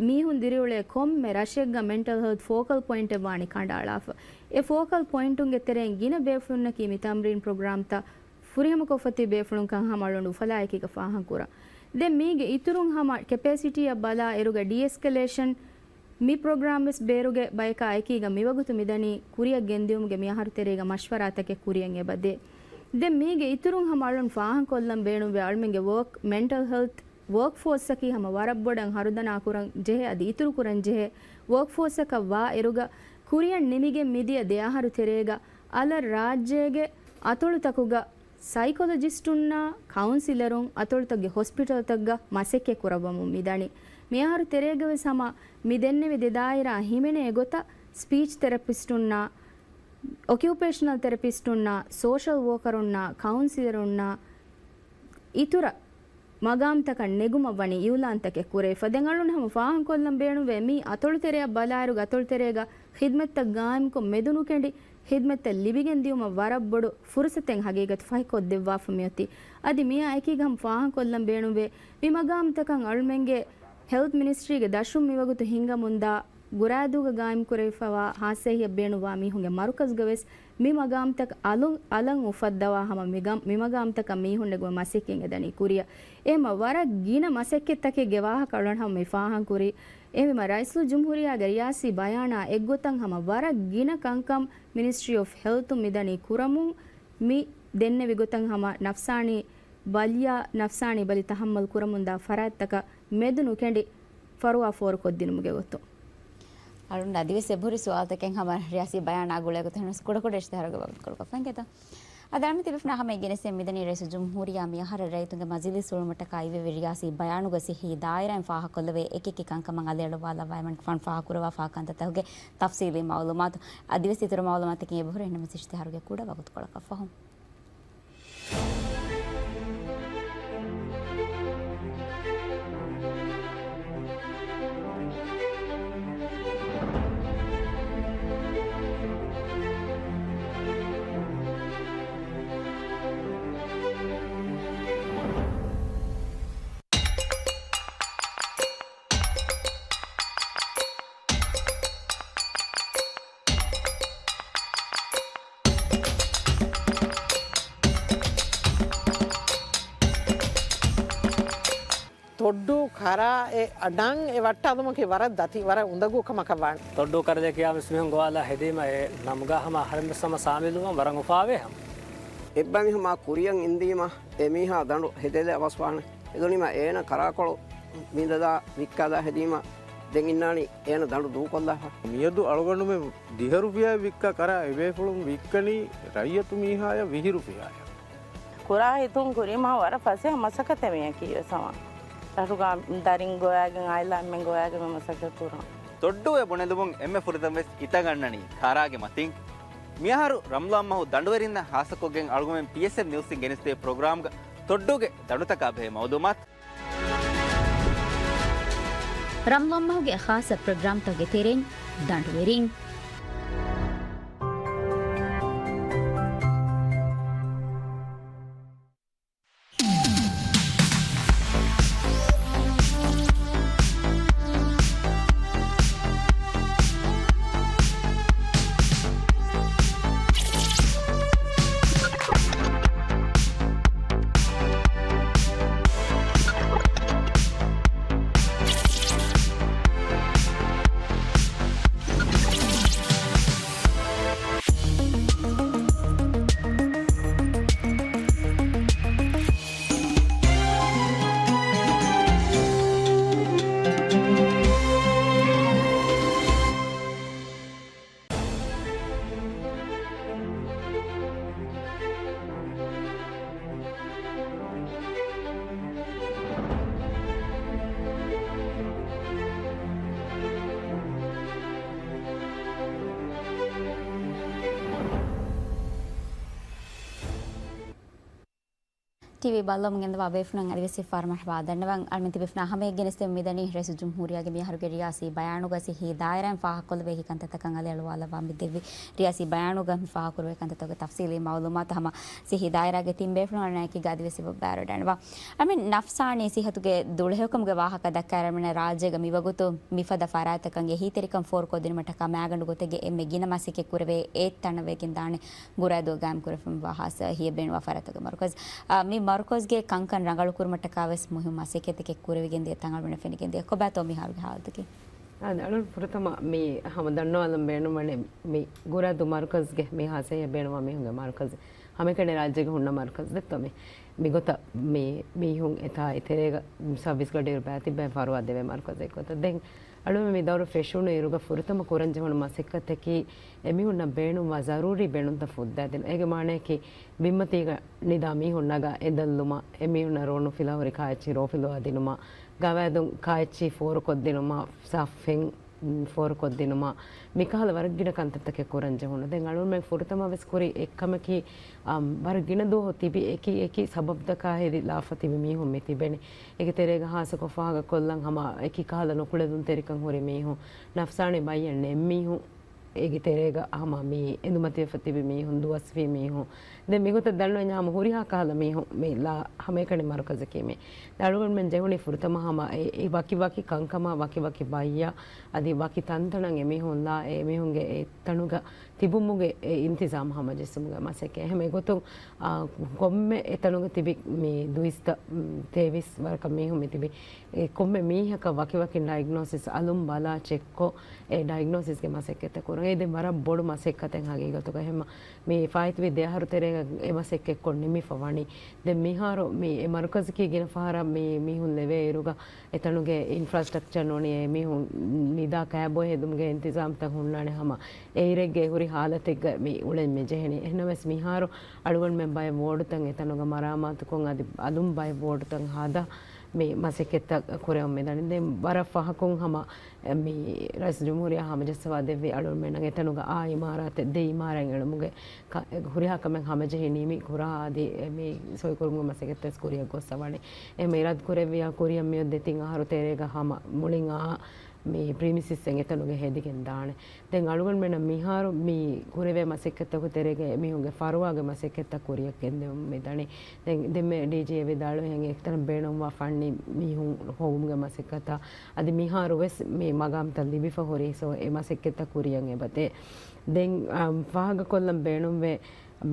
މީހުން ދިރިއުޅޭ ކޮންމެ ރަށެއްގަ މެންޓަލް ހެލްތް ފޯކަލް ޕޮއިންޓެއް ވާނީ ކަނޑައަޅާފަ. އެ ފޯކަލް ޕޮއިންޓުންގެ ތެރެއިން ގިނަ ބޭފުޅުންނަކީ މި ތަމްރީން ޕްރޮގްރާމްތައް ފުރިހަމަކޮށްފަ ތިބޭފުޅުންކަން ހަމަ އަޅުގަނޑު އުފަލާއެކީގަ ފާހަގަކުރަން. ދެން މީގެ އިތުރުން ހަމަ ކެޕޭސިޓީއަށް ބަލާއިރުގަ ޑީއެސްކަލޭޝަން މި ޕްރޮގްރާމް ވެސް ބޭރުގެ ބަޔަކާ އެކީގަ މިވަގުތު މިދަނީ ކުރިއަށް ގެންދިއުމުގެ މިއަހަރު ތެރޭގަ މަޝްވަރާތަކެއް ކުރިއަށް އެބަދޭ. ދެން މީގެ އިތުރުން ހަމަ އަޅުން ފާހަގަކޮށްލަން ބޭނުންވޭ އަޅުމެންގެ ވޯކް، މެންޓަލް ހެލްތް ވޯކް ފޯސްއަކީ ހަމަ ވަރަށް ބޮޑަށް ހަރުދަނާ ކުރަން ޖެހޭ އަދި އިތުރު ކުރަން ޖެހޭ ވޯކް ފޯސްއަކަށް ވާ އިރުގަ ކުރިއަށް ނިމިގެން މިދިޔަ ދެ އަހަރު ތެރޭގަ އަލަށް ރާއްޖޭގެ އަތޮޅުތަކުގަ ސައިކޮލޮޖިސްޓުންނާ ކައުންސިލަރުން އަތޮޅުތަކުގެ ހޮސްޕިޓަލްތަކުގަ މަސައްކަތް ކުރައްވަމުން މިދަނީ. މިއަހަރު ތެރޭގަވެސް ހަމަ މި ދެންނެވި ދެ ދާއިރާ ހިމެނޭ ގޮތަށް ސްޕީޗް ތެރަޕިސްޓުންނާ، އޮކިއުޕޭޝަނަލް ތެރަޕިސްޓުންނާ، ސޯޝަލް ވޯކަރުންނާ، ކައުންސިލަރުންނާ، އިތުރަށް މަގާމްތަކަށް ނެގުމަށް ވަނީ އިއުލާންތަކެއް ކުރެވިފަ. ދެން އަޅުން ހަމަ ފާހަގަކޮށްލަން ބޭނުންވޭ، މި އަތޮޅުތެރެއަށް ބަލާއިރުގަ އަތޮޅުތެރޭގަ ޚިދްމަތްތައް ގާއިމްކޮށް މެދު ނުކެނޑި ޚިދްމަތްތައް ލިބިގެން ދިޔުމަށް ވަރަށް ބޮޑު ފުރުސަތެއް ހަގީގަތު ފަހިކޮށްދެއްވާފަ މިއޮތީ. އަދި މިއާ އެކީގަ ހަމަ ފާހަގަކޮށްލަން ބޭނުންވޭ، މި މަގާމްތަކަށް އަޅުމެންގެ ހެލްތް މިނިސްޓްރީގެ ދަށުން މިވަގުތު ހިންގަމުންދާ ގުރާދޫގަ ގާއިމްކުރެވިފައިވާ ހާއްސަ އެހީއަށް ބޭނުންވާ މީހުންގެ މަރުކަޒުގަވެސް މި މަގާމްތައް އަލުން އަލަށް އުފައްދަވާ ހަމަ މި ގަ-، މި މަގާމްތަކަށް މީހުން ނެގުމަށް މަސައްކަތް އެދަނީ ކުރިއަށް. އެހެންމަ ވަރަށް ގިނަ މަސައްކަތްތަކެއްގެ ވާހަކަ އަޅުން ހަމަ މި ފާހަގަކުރީ. އެހެންވީމަ ރައީސުލްޖުމްހޫރިއްޔާގެ ރިޔާސީ ބަޔާނާ އެއްގޮތަށް ހަމަ ވަރަށް ގިނަ ކަންކަން މިނިސްޓްރީ އޮފް ހެލްތުން މިދަނީ ކުރަމުން، މި ދެންނެވި ގޮތަށް ހަމަ ނަފްސާނީ ބަލިޔާ، ނަފްސާނީ ބަލި ތަހައްމަލް ކުރަމުންދާ ފަރާތްތަކަށް މެދު ނުކެނޑި ފަރުވާ ފޯރުކޮށްދިނުމުގެ ގޮތުން. އަޅުން އަދިވެސް އެބަހުރި ސުވާލުތަކެއް ހަމަ ރިޔާސީ ބަޔާނާ ގުޅޭ ގޮތުން ވެސް ކުޑަކުޑަ އިޝްތިހާރުގެ ވަގުތުކޮޅަކަށް ފެންގެތޯ. އަދި އަޅުމެން ތިބޭފުޅުންނާ ހަމަ ގެނެސްދޭން މިދަނީ ރައީސުލްޖުމްހޫރިއްޔާ މިއަހަރަށް ރައްޔިތުންގެ މަޖިލީސް އުޅުމަށްޓަކާ އިއްވެވި ރިޔާސީ ބަޔާނުގަ އެހީ ދާއިރާއިން ފާހަގަކޮށްލެވޭ އެކިއެކި ކަންކަމަށް އަލިއަޅުވާލައްވާ އެމަނިކުފާނު ފާހަގަކުރައްވާފާ ކަންތައްތަކުގެ ތަފްސީލީ މައުލޫމާތު. އަދިވެސް އިތުރު މައުލޫމާތަކީ އެބަހުރި އެންމެ އިޝްތިހާރުގެ ކުޑަ ވަގުތުކޮޅަކަށް ފަހުން. ތޮއްޑޫ ކަރާ އެ ނަން އެ ވައްޓާލުމަކީ ވަރަށް ދަތި، ވަރަށް އުނދަގޫ ކަމަކަށް ވާނެ. ތޮއްޑޫ ކަރަލޭ ކިޔާ މިސް މީހުން ގޮވާލާ ހެދީމަ އެ ނަމުގަ ހަމަ އަހަރެން ވެސް ހަމަ ސާމިލުވަން ވަރަށް އުފާވޭ ހަމަ. އެއްބައިމީހުން މާ ކުރިއަށް އިންދީމަ އެ މީހާ ދަނޑު ހެދޭލެ އަވަސްވާނެ. ހެދުނީމަ އޭނަ ކަރާކޮޅު ވިނދަދާ ވިއްކާލާ ހެދީމަ ދެން އިންނާނީ އޭނަ ދަނޑު ދޫކޮށްލާފަ. މިއަދު އަޅުގަނޑުމެން ދިހަ ރުފިޔާއެއް ވިއްކާ ކަރާ އެބޭފުޅުން ވިއްކަނީ ރައްޔަތު މީހާޔަށް ވިހި ރުފިޔާޔަށް. ކުރާ ހިތުން ކުރީމާ ވަރަށް ފަސޭހަ މަސައްކަތެއް މިއަކީ ވެސް ހަމަ. އަހަރުގަ ދަރިން ގޮވާގެން އާއިލާ އެންމެން ގޮވާގެން މި މަސައްކަތް ކުރަން. ތޮއްޑޫއެއް ބުނެލުމުން އެންމެ ފުރަތަމަވެސް ހިތަށް އަންނަނީ ކަރާގެ މަތިން. މިއަހަރު ރަމްޟާން މަހު ދަނޑުވެރިންނާ ހާއްސަކޮށްގެން އަޅުގަނޑުމެން ޕީއެސްއެމް ނިއުސްއިން ގެނެސްދޭ ޕްރޮގްރާމްގަ ތޮއްޑޫގެ ދަނޑުތަކާ ބެހޭ މައުލޫމާތު. ރަމްޟާން މަހުގެ ޚާއްޞަ ޕްރޮގްރާމްތަކުގެ ތެރެއިން ދަނޑުވެރިން. ޓީވީ ބައްލަވަމުން ގެންދަވާ ބޭފުޅުން އަދިވެސް އެއްފަހަރު މަރުޙަބާ ދަންނަވަން. އަޅުމެން ތިބޭފުޅުންނާ ހަމައެއްގެ ނެސްދެމުން މިދަނީ ރައީސުލްޖުމްހޫރިއްޔާގެ މިއަހަރުގެ ރިޔާސީ ބަޔާނުގަ ސިއްހީ ދާއިރާއިން ފާހަގަކޮށްލެވޭ އެކި ކަންތައްތަކަށް އަލިއަޅުވާލައްވާ މި ދެއްވި ރިޔާސީ ބަޔާނުގަ މި ފާހަގަކުރެވޭ ކަންތައްތަކުގެ ތަފްސީލީ މައުލޫމާތު ހަމަ ސިއްހީ ދާއިރާގެ ތިން ބޭފުޅުން އަޅުގަނޑާ އެކީގަ އަދިވެސް އެބަ ބައިވެރިވެވަޑައިގަންނަވާ. އަޅުމެން ނަފްސާނީ ސިއްހަތުގެ ދުޅަހެޔޮކަމުގެ ވާހަކަ ދައްކާއިރު އަޅުމެންނަށް ރާއްޖޭގަ މިވަގުތު މިފަދަ ފަރާތްތަކަށް އެހީތެރިކަން ފޯރުކޮށްދިނުމަށްޓަކާ މައިގަނޑު ގޮތެއްގެ އެންމެ ގިނަ މަސައްކަތް ކުރެވޭ އެއް ތަނަށް ވެގެންދާނެ ގުރައިދޫ ގާއިމްކުރެވިފައިވާ ހާއްސަ އެހީއެއް ބޭނުންވާ ފަރާތްތަކުގެ މަރުކަޒު. އާ، މި މަރުކަޒުގެ ކަންކަން ރަނގަޅުކުރުމަށްޓަކާވެސް މުހިއްމު މަސައްކަތްތަކެއް ކުރެވިގެންދިޔަ ތަން އަޅުގަނޑަށް ފެނިގެންދިޔަ. ކޮބާތޯ މިހާރުގެ ހާލަތަކީ؟ އާދެ، އަޅުން ފުރަތަމަ މި ހަމަ ދަންނަވާލަން ބޭނުންވަނީ މި ގުރައިދޫ މަރުކަޒުގެ މި ހާއްސަ އެހީއެއް ބޭނުންވާ މީހުންގެ މަރުކަޒު. ހަމައެކަނި ރާއްޖޭގަ ހުންނަ މަރުކަޒު ދެއްތޯ މި. މިގޮތަށް މި މީހުން އެތާ އެތެރޭގަ ސައުވީސް ގަޑިއިރު ބައިތިއްބައި ފަރުވާ ދެވޭ މަރުކަޒެއް ގޮތަށް. ދެން އަޅުމެން މި ދައުރު ފެށުނު އިރުގަ ފުރަތަމަ ކުރަންޖެހުނު މަސައްކަތަކީ އެމީހުންނަށް ބޭނުންވާ ޒަރޫރީ ބޭނުންތައް ފުއްދާދިނުން. އޭގެ މާނަޔަކީ ބިންމަތީގަ ނިދާ މީހުން ނަގާ އެދަށްލުމަށް، އެމީހުންނަށް ރޯނު ފިލާހުރި ކާއެއްޗިހި ރޯފިލުވާދިނުމަށް، ގަވާއިދުން ކާއެއްޗިހި ފޯރުކޮށްދިނުމަށް، ސާފް ފެން ފޯރުކޮށްދިނުމަށް، މިކަހަލަ ވަރަށް ގިނަ ކަންތައްތަކެއް ކުރަން ޖެހުނު. ދެން އަޅުގަނޑުމެން ފުރަތަމަވެސް ކުރި އެއްކަމަކީ، އަމް، ވަރަށް ގިނަ ދުވަހު ތިބި އެކި އެކި ސަބަބުތަކާ ހެދި ލާފަ ތިބި މީހުން މި ތިބެނީ. އޭގެ ތެރޭގަ ހާއްސަކޮށް ފާހަގަކޮށްލަން ހަމަ އެކި ކަހަލަ ނުކުޅެދުންތެރިކަން ހުރި މީހުން، ނަފްސާނީ ބައްޔެއް ނެތް މީހުން، އޭގެ ތެރޭގަ ހަމަ މި އެނދުމަތިވެފަ ތިބި މީހުން، ދުވަސްވީ މީހުން، ދެން މިގޮތަށް ދަންނަވަންޏާ ހަމަ ހުރިހާ ކަހަލަ މީހުން މި ލާ ހަމައެކަނި މަރުކަޒަކީ މި. އަޅުގަނޑުމެން ޖެހުނީ ފުރަތަމަ ހަމަ އެ، އެ ވަކި ވަކި ކަންކަމާ ވަކި ވަކި ބައްޔާ އަދި ވަކި ތަންތަނަށް އެމީހުން ލާ އެ އެމީހުންގެ އެ ތަނުގަ ތިބުމުގެ އެ އިންތިޒާމް ހަމަޖެއްސުމުގެ މަސައްކަތް. އެހެން އެގޮތުން، އާ، ކޮންމެ އެތަނުގަ ތިބި މި ދުއިސައްތަ، މް، ތޭވީސް ވަރަކަށް މީހުން މި ތިބި އެ ކޮންމެ މީހަކަށް ވަކި ވަކި ޑައިގްނޯސިސް އަލުން ބަލާ ޗެކްކޮށް، އެ ޑައިގްނޯސިސްގެ މަސައްކަތްތައް ކުރުން. އެ ދެން ވަރަށް ބޮޑު މަސައްކަތެއް ހަގީގަތުގަ. އެހެންމަ މި ފާއިތުވި ދެ އަހަރު ތެރޭގަ އެ މަސައްކަތްކޮށް ނިމިފަ ވަނީ. ދެން މިހާރު މި އެ މަރުކަޒަކީ ގިނަ ފަހަރަށް މި މީހުން ލެވޭ އިރުގަ އެތަނުގެ އިންފްރާސްޓްރަކްޗަރ ނޫނީ އެ މީހުން ނިދާ ކާބޯ ހެދުމުގެ އިންތިޒާމްތައް ހުންނާނެ ހަމަ އެ އިރެއްގެ ހުރި ހާލަތެއްގަ މި އުޅެން މި ޖެހެނީ. އެހެންނަމަވެސް މިހާރު އަޅުގަނޑުމެން ބައެއް ވޯޑުތައް އެތަނުގަ މަރާމާތުކޮށް އަދި އަލުން ބައެއް ވޯޑުތައް ހަދާ މި މަސައްކަތްތައް ކުރެވުން މިދަނީ. ދެން ވަރަށް ފަހަކުން ހަމަ މި ރައީސުލްޖުމްހޫރިއްޔާ ހަމަޖައްސަވާ ދެއްވި އަޅުގަނޑުމެންނަށް އެތަނުގަ އާ އިމާރާތެއް ދެ އިމާރާތް އެޅުމުގެ ކަ-، ހުރިހާ ކަމެއް ހަމަޖެހި ނިމި ކުރާ އަދި އެ މި ސޮއިކުރުމުގެ މަސައްކަތް ކުރިއަށް ގޮއްސަވަނީ. އެ މި އިރާދަ ކުރެއްވިޔާ ކުރިއަށް މިއޮތް ދެތިން އަހަރު ތެރޭގަ ހަމަ މުޅިން އާ މި ޕްރިމިސިސްއެއް އެތަނުގަ ހެދިގެން ދާނެ. ދެން އަޅުގަނޑުމެންނަށް މިހާރު މި ކުރެވޭ މަސައްކަތްތަކުގެ ތެރޭގަ އެމީހުންގެ ފަރުވާގެ މަސައްކަތްތައް ކުރިއަށް ގެންދެވުން މިދަނީ. ދެން ދެންމެ ޑީޖީ އެ ވިދާޅުވި ހެން އެކަން ބޭނުންވާ ފަންނީ މީހުން ހޮވުމުގެ މަސައްކަތަށް އަދި މިހާރު ވެސް މި މަގާމްތައް ލިބިފަ ހުރި ސޯ އެ މަސައްކަތްތައް ކުރިއަށް އެބަދޭ. ދެން، އަ، ފާހަގަކޮށްލަން ބޭނުންވޭ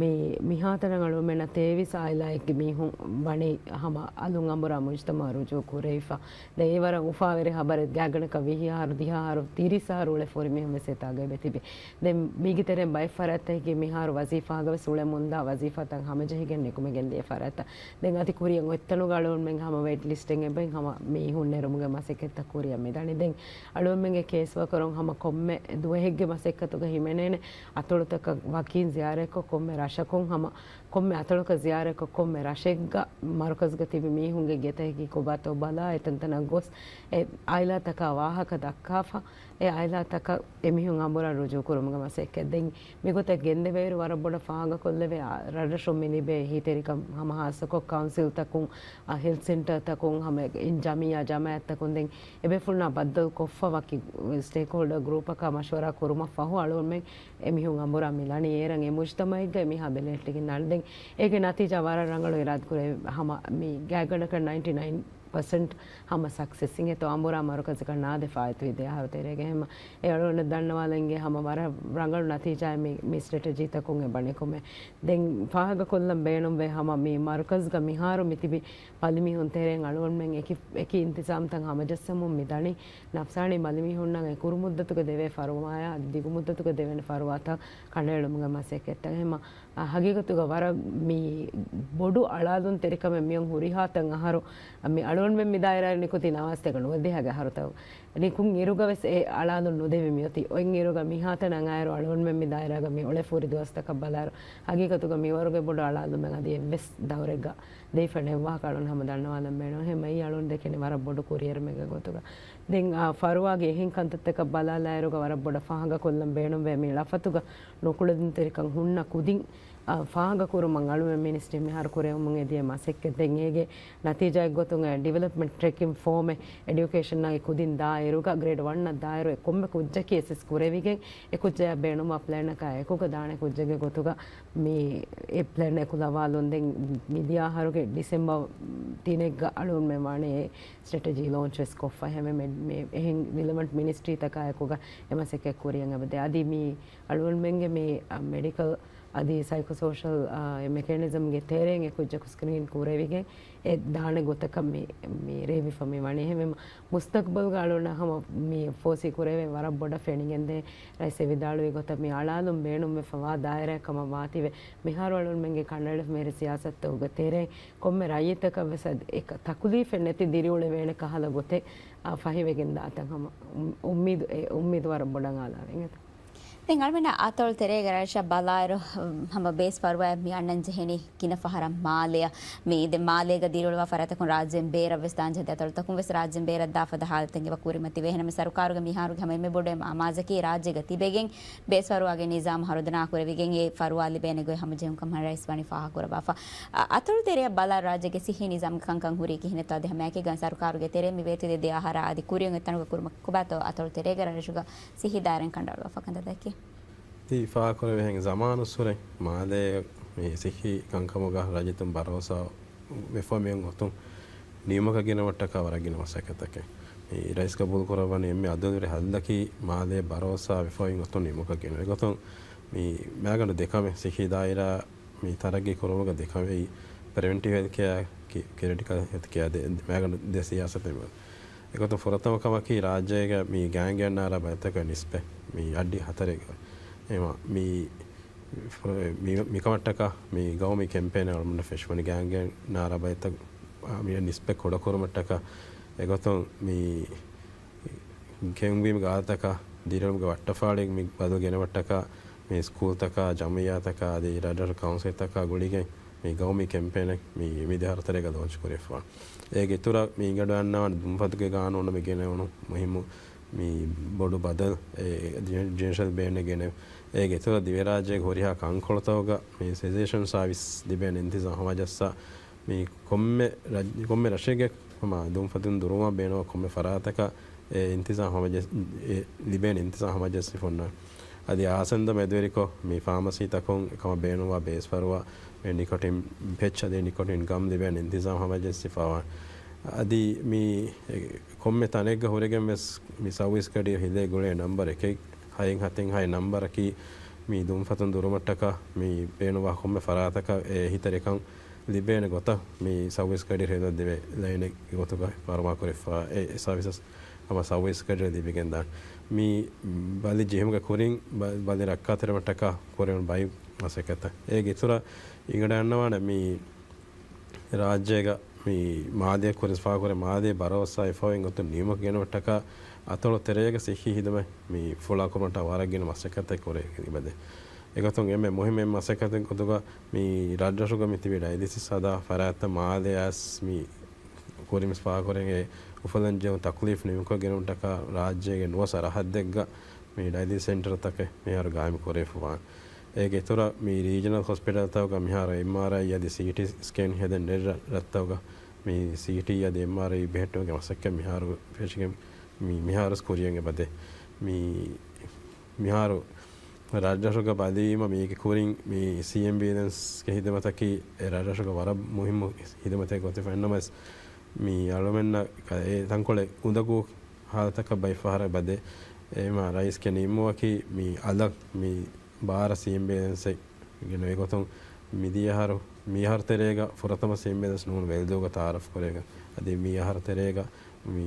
މި، މިހާތަނަށް އަޅުގަނޑުމެންނަށް ތޭވީސް އާއިލާއެއްގެ މީހުން ވަނީ ހަމަ އަލުން އަނބުރާ މުޖުތަމަޢަށް ރުޖޫޢަކުރެވިފަ. ދެން އެ ވަރަށް އުފާވެރި ޚަބަރެއް. ގާތްގަނޑަކަށް ވިހި އަހަރު، ދިހަ އަހަރު، ތިރީސް އަހަރު އުޅޭ ފުރި މީހުން ވެސް އެތާގަ އެބަ ތިބި. ދެން މީގެ ތެރެއިން ބައެއް ފަރާތްތަކަކީ މިހާރު ވަޒީފާގަ ވެސް އުޅެމުންދާ ވަޒީފާތައް ހަމަޖެހިގެން ނިކުމެގެން ދިޔަ ފަރާތްތައް. ދެން އަދި ކުރިއަށް އޮތްތަނުގަ އަޅުގަނޑުމެން ހަމަ ވެއިޓް ލިސްޓެއް އެބައި ހަމަ މީހުން ނެރުމުގެ މަސައްކަތްތައް ކުރިއަށް މިދަނީ. ދެން އަޅުގަނޑުމެންގެ ކޭސް ވަކަރުން ހަމަ ކޮންމެ ދުވަހެއްގެ މަސައްކަތުގަ ހިމެނޭނެ އަތޮޅުތަކަށް ވަކީން ޒިޔާރަތްކޮށް، ކޮންމެ ރަށަކުން ހަމަ ކޮންމެ އަތޮޅަކަށް ޒިޔާރަތްކޮށް، ކޮންމެ ރަށެއްގަ މަރުކަޒުގަ ތިބި މީހުންގެ ގެތަކަކީ ކޮބާތޯ ބަލާ، އެތަންތަނަށް ގޮސް އެ އާއިލާތަކާ ވާހަކަ ދައްކާފަ، އެ އާއިލާތަކަށް އެމީހުން އަނބުރާ ރުޖޫޢު ކުރުމުގެ މަސައްކަތް. ދެން މިގޮތަށް ގެންދެވޭއިރު ވަރަށް ބޮޑަށް ފާހަގަކޮށްލެވޭ، އާ، ރަށްރަށުން މި ލިބޭ އެހީތެރިކަން ހަމަ ހާއްސަކޮށް ކައުންސިލްތަކުން، އާ، ހެލްތް ސެންޓަރތަކުން، ހަމަ އިން ޖަމިއްޔާ ޖަމާއަތްތަކުން ދެން އެބޭފުޅުންނާ ބައްދަލުކޮށްފަ ވަކި ސްޓޭކްހޯލްޑަރ ގްރޫޕަކާ މަޝްވަރާ ކުރުމަށް ފަހު އަޅުގަނޑުމެން އެމީހުން އަނބުރާ މި ލަނީ. އޭރަށް އެ މުޖްތަމަޢެއްގަ އެމީހާ ބެލެހެއްޓިގެން ދާނެ. ދެން އޭގެ ނަތީޖާ ވަރަށް ރަނގަޅު އިރާދަ ކުރެ ހަމަ މި ގާތްގަނޑަކަށް ނައިންޓީ ނައިން ޕަސެންޓް ހަމަ ސަކްސެސް އިނގޭތޯ އަނބުރާ މަރުކަޒަކަށް ނާދެ ފާއިތުވި ދެ އަހަރު ތެރޭގަ. އެހެން އެ އަޅުގަނޑަށް ދަންނަވާލަން އިނގޭ ހަމަ ވަރަށް ރަނގަޅު ނަތީޖާއެއް މި، މި ސްޓްރެޓެޖީތަކުން އެބަ ނިކުމެ. ދެން ފާހަގަކޮށްލަން ބޭނުންވޭ ހަމަ މި މަރުކަޒުގަ މިހާރު މި ތިބި ބަލިމީހުން ތެރެއިން އަޅުގަނޑުމެން އެކި، އެކި އިންތިޒާމްތައް ހަމަޖައްސަމުން މި ދަނީ. ނަފްސާނީ ބަލިމީހުންނަށް އެ ކުރު މުއްދަތުގަ ދެވޭ ފަރުވާޔާ އަދި ދިގު މުއްދަތުގަ ދެވޭނެ ފަރުވާތައް ކަނޑައެޅުމުގެ މަސައްކަތްތައް. އެހެންމަ، އަ، ހަގީގަތުގަ ވަރަށް މި ބޮޑު އަޅާލުންތެރިކަމެއް މިއޮން ހުރިހާ ތަން އަހަރު މި އަޅުގަނޑުމެން މި ދާއިރާއަށް ނިކުތީ ނަވާސްތޭކަ ނުވަދިހަގެ އަހަރުތައް ނިކުން އިރުގަ ވެސް އެ އަޅާލުން ނުދެވި މިއޮތީ. އޮތް އިރުގަ މިހާތަނަށް އައިރު އަޅުގަނޑުމެން މި ދާއިރާގަ މި އުޅޭ ފުރި ދުވަސްތަކަށް ބަލާއިރު، ހަގީގަތުގަ މިވަރުގެ ބޮޑު އަޅާލުމެއް އަދި އެއްވެސް ދައުރެއްގަ ދެވިފަ ނެއްވާކަށް އަޅުން ހަމަ ދަންނަވާލަން ބޭނުން. އެހެންމަ އެއީ އަޅުން ދެކެނީ ވަރަށް ބޮޑު ކުރިއެރުމެއްގެ ގޮތުގަ. ދެން އާ ފަރުވާގެ އެހެން ކަންތައްތަކަށް ބަލާލާއިރުގަ ވަރަށް ބޮޑަށް ފާހަގަކޮށްލަން ބޭނުންވޭ މި ޅަފަތުގަ ނުކުޅެދުންތެރިކަން ހުންނަ ކުދިން އާ، ފާހަގަކުރުމަށް އަޅުމެން މިނިސްޓްރީ މިހާރު ކުރެވެމުން އެދިޔަ މަސައްކަތް. ދެން އޭގެ ނަތީޖާއެއްގޮތުން އެ ޑިވެލޮޕްމަންޓް ޓްރެކިން ފޯމެއް އެޑިއުކޭޝަންއާއި ކުދިން ދާއިރުގަ ގްރޭޑް ވަންއަށް ދާއިރު އެ ކޮންމެ ކުއްޖަކީ އެސެސް ކުރެވިގެން އެ ކުއްޖަޔަށް ބޭނުންވާ ޕްލޭނަކާ އެކުގަ ދާނެ ކުއްޖެއްގެ ގޮތުގަ މި އެ ޕްލޭން އެކުލަވާލުން. ދެން މިދިޔަ އަހަރުގެ ޑިސެމްބަރ ތިނެއްގަ އަޅުގަނޑުމެން ވާނެ އެ ސްޓްރެޓެޖީ ލޯންޗް ވެސް ކޮށްފަ. އެހެންވެ މެ-، މެ-، އެހެން ރިލެވަންޓް މިނިސްޓްރީތަކާ އެކުގަ އެ މަސައްކަތް ކުރިޔަށް އެބަދޭ. އަދި މި އަޅުގަނޑުމެންގެ މި، އަ، މެޑިކަލް އަދި ސައިކޯ ސޯޝަލް، އާ، އެ މެކޭނިޒަމްގެ ތެރެއިން އެ ކުއްޖަކު ސްކްރީން ކުރެވިގެން އެ ދާނެ ގޮތަކަށް މި، މި ރޭވިފަ މި ވަނީ. އެހެންވެ މުސްތަޤްބަލްގަ އަޅުގަނޑަށް ހަމަ މި ފޯސީ ކުރެވޭ ވަރަށް ބޮޑަށް ފެނިގެންދޭ. ރައީސް އެ ވިދާޅުވި ގޮތަށް މި އަޅާލުން ބޭނުންވެފަ ވާ ދާއިރާއެއް ކަމަށް ވާތީވެ މިހާރު އަޅުގަނޑުމެންގެ ކަނޑައެޅިފަ މިހިރި ސިޔާސަތުގެ ތެރެއިން ކޮންމެ ރައްޔިތަކަށް ވެސް އަދި އެ ތަކުލީފެއް ނެތި ދިރިއުޅެވޭނެ ކަހަލަ ގޮތެއް، އާ، ފަހިވެގެން ދާތަން ހަމަ އު-، އުއްމީދު، އެ އުއްމީދު ވަރަށް ބޮޑަށް އާލާވެގެން އެތަ. ދެން އަޅުމެންނަށް އަތޮޅު ތެރޭގެ ރަށަށް ބަލާއިރު، ހަމަ ބޭސް ފަރުވާއެއް މި އަންނަން ޖެހެނީ ގިނަ ފަހަރަށް މާލެއަށް. މި ދެ މާލޭގަ ދިރިއުޅުވާ ފަރާތަކުން ރާއްޖޭން ބޭރަށް ވެސް ދާން ޖެހޭ. އަތޮޅުތަކުން ވެސް ރާއްޖޭން ބޭރަށް ދާ ފަދަ ހާލަތެއް އެބަ ކުރިމަތިވޭ. އެހެންނަމަވެސް ސަރުކާރުގެ މިހާރުގެ ހަމަ އެންމެ ބޮޑު އެއް އަމާޒަކީ ރާއްޖޭގަ ތިބެގެން ބޭސް ފަރުވާގެ ނިޒާމް ހަރުދަނާ ކުރެވިގެން އެ ފަރުވާ ލިބޭނެ ގޮތް ހަމަޖެހުން ކަމަށް ރައީސް ވަނީ ފާހަގަކުރައްވާފަ. އަ-، އަތޮޅު ތެރެއަށް ބަލާ ރާއްޖޭގެ ސިއްހީ ނިޒާމްގެ ކަންކަން ހުރީ ކިހިނެއްތޯ އަދި ހަމައެކީގަ ސަރުކާރުގެ ތެރެއިން މި ވޭތުވެ ދެ އަހަރާ އަދި ކުރިއަށް އޮތް ތަނުގަ ކުރުމަށް ކޮބާތޯ އަތޮޅު ތެރޭގެ ރަށުގަ ސިއްހީ ދާއިރާއިން ކަނޑައަޅުވާފަ ކަންތައްތަކެއް؟ ތި ފާހަގަކުރެވޭހެން ޒަމާނުއްސުރެ މާލޭ މި ސިއްހީ ކަންކަމުގަ ރައްޔިތުން ބަރޯސާ ވެފަ މިއޮތް ގޮތުން ނިމުމަކަށް ގެނައުމަށްޓަކާ ވަރަށް ގިނަ މަސައްކަތްތަކެއް. މި ރައީސް ގަބޫލު ކުރައްވަނީ އެންމެ އަދުލުވެރި ހައްލަކީ މާލޭ ބަރޯސާ ވެފަ އޮތް ގޮތުން ނިމުމަކަށް ގެނައުމަށް. އެގޮތުން މި މައިގަނޑު ދެ ކަމެއް ސިއްހީ ދާއިރާ މި ތަރައްގީ ކުރުމުގަ ދެ ކަމެއް ޕްރިވެންޓިވް ހެލްތް ކެއާ، ކި-، ކްރިޓިކަލް ހެލްތް ކެއާ ދެ މައިގަނޑު ދެ ސިޔާސަތެއް. އެގޮތުން ފުރަތަމަ ކަމަކީ ރާއްޖޭގަ މި ގާންގެއަށް ނާރާ ބަލިތަކުގެ ނިސްބަތް މި އައްޑި ހަތަރެއް. އެމަ މި، މި، މިކަމަށްޓަކާ މި ގައުމީ ކެމްޕޭނެއް އަޅުމެންނަށް ފެށުމަނީ ގާންގެއަށް ނާރާ ބަލިތަކުގެ މި ނިސްބަތް ކުޑަކުރުމަށްޓަކާ. އެގޮތުން މި ކެއުންވީމަ ގާތަކަށް ދިރިއުޅުމުގެ ވައްޓަފާޅި މި ބަދަލު ގެނައުމަށްޓަކާ މި ސްކޫލްތަކާ، ޖަމިއްޔާތަކާ އަދި ރަށްރަށު ކައުންސިލްތަކާ ގުޅިގެން މި ގައުމީ ކެމްޕޭނެއް މި މިދި އަހަރު ތެރޭގަ ލޯންޗް ކުރެވިފަ. އޭގެ އިތުރަށް މި އިނގަނޑު އަންނަވާނެ ދުންފަތުގެ ގާނޫނަށް މި ގެނެވުނު މުހިއްމު މި ބޮޑު ބަދަލު، އެ، ޖެ-، ޖެނެރަލް ބޭން ގެނެވުނު. އޭގެ އިތުރަށް ދިވެހިރާއްޖޭގެ ހުރިހާ ކަންކޮޅުތަކުގަ މި ސެނިޓޭޝަން ސާވިސް ލިބޭނެ އިންތިޒާމް ހަމަޖައްސާ މި ކޮންމެ ރައް-، ކޮންމެ ރަށެއްގެ ހަމަ ދުންފަތުން ދުރުވާ ބޭނުންވާ ކޮންމެ ފަރާތަކަށް އެ އިންތިޒާމް ހަމަޖެ-، އެ ލިބޭނެ އިންތިޒާމް ހަމަޖެއްސިފަ އޮންނާނެ. އަދި އާސަންދަ މެދުވެރިކޮށް މި ފާމަސީތަކުން އެކަމަށް ބޭނުންވާ ބޭސް ފަރުވާ، މި ނިކޮޓިން ޕެޗް އަދި ނިކޮޓިން ގަމް ލިބޭނެ އިންތިޒާމް ހަމަޖެއްސިފަ އޮންނާނެ. އަދި މި ކޮންމެ ތަނެއްގަ ހުރެގެން ވެސް މި ސައުވީސް ގަޑި ހިލޭ ގުޅޭ ނަންބަރެއް އެކެއް ހައެއް ހަތެއް ހައެއް ނަންބަރަކީ މި ދުންފަތުން ދުރުމަށްޓަކާ މި ބޭނުންވާ ކޮންމެ ފަރާތަކަށް އެ އެހީތެރިކަން ލިބޭނެ ގޮތަށް މި ސައުވީސް ގަޑި ހެދަ ދެވޭ ލައިނެއް ގޮތުގަ ފަރުމާ ކުރެފަ އެ ސަރވިސަސް ހަމަ ސައުވީސް ގަޑި ލިބިގެން ދާން. މި ބަލި ޖެހުމުގެ ކުރިން ބަ-، ބަލި ރައްކާތެރިވުމަށްޓަކާ ކުރެވުނު ބައި މަސައްކަތަށް. އޭގެ އިތުރަށް އިނގަނޑަށް އަންނަވާނެ މި ރާއްޖޭގަ މި މާލޭ ކުރިން ފާހަގަކުރެ މާލޭ ބަރޯސާ އެފައި އޮތް ގޮތުން ނިމުމަށް ގެނައުމަށްޓަކާ އަތޮޅު ތެރޭގަ ސިއްހީ ހިދުމަތް މި ފުޅާކުރުމަށްޓަކާ ވަރަށް ގިނަ މަސައްކަތެއް ކުރެވިގެން އެބަދޭ. އެގޮތުން އެންމެ މުހިއްމު މަސައްކަތެއް ގޮތުގަ މި ރަށްރަށުގަ މި ތިބި ޑަޔަލިސިސް ހަދާ ފަރާތްތައް މާލެ އައިސް މި ކުރިން ފާހަގަކުރެން އެ އުފަލަން ޖެހުނު ތަކުލީފް ނިމުކޮށް ގެނުމަށްޓަކާ ރާއްޖޭގެ ނުވަ ސަރަހައްދެއްގަ މި ޑަޔަލިސިސް ސެންޓަރުތަކެއް މިހާރު ގާއިމް ކުރެވިފަ ވާނެ. އޭގެ އިތުރަށް މި ރީޖަނަލް ހޮސްޕިޓަލްތަކުގަ މިހާރު އެމްއާރްއައި އަދި ސީޓީ ސްކޭން ހެދެން ނެތް ރަށްތަކުގަ މި ސީޓީ އަދި އެމްއާރްއައި ބެހެއްޓުމުގެ މަސައްކަތް މިހާރު ފެށިގެން މި މިހާރު ވެސް ކުރިޔަށް އެބަދޭ. މި މިހާރު ރަށްރަށުގަ ބަލީމަ މީގެ ކުރިން މި ސީއެމް ބިލެންސްގެ ހިދުމަތަކީ އެ ރަށްރަށުގަ ވަރަށް މުހިއްމު ހިދުމަތެއް ގޮތެއް ފެންނަމަސް މި އަޅުމެންނަށް އެ ތަންކޮޅެއް އުނދަގޫ ހާލަތަކަށް ބައި ފަހަރަށް އެބަދޭ. އެމަ ރައީސްގެ ނިންމުމަކީ މި އަލަށް މި ބާރަ ސީއެމް ބިލެންސެއް ގެނެވޭ ގޮތުން މިދިޔަ އަހަރު މިއަހަރު ތެރޭގަ ފުރަތަމަ ސީއެމް ބިލެންސް ނޫން ވެލްދޫގަ ތައާރަފް ކުރޭގަ އަދި މި އަހަރު ތެރޭގަ މި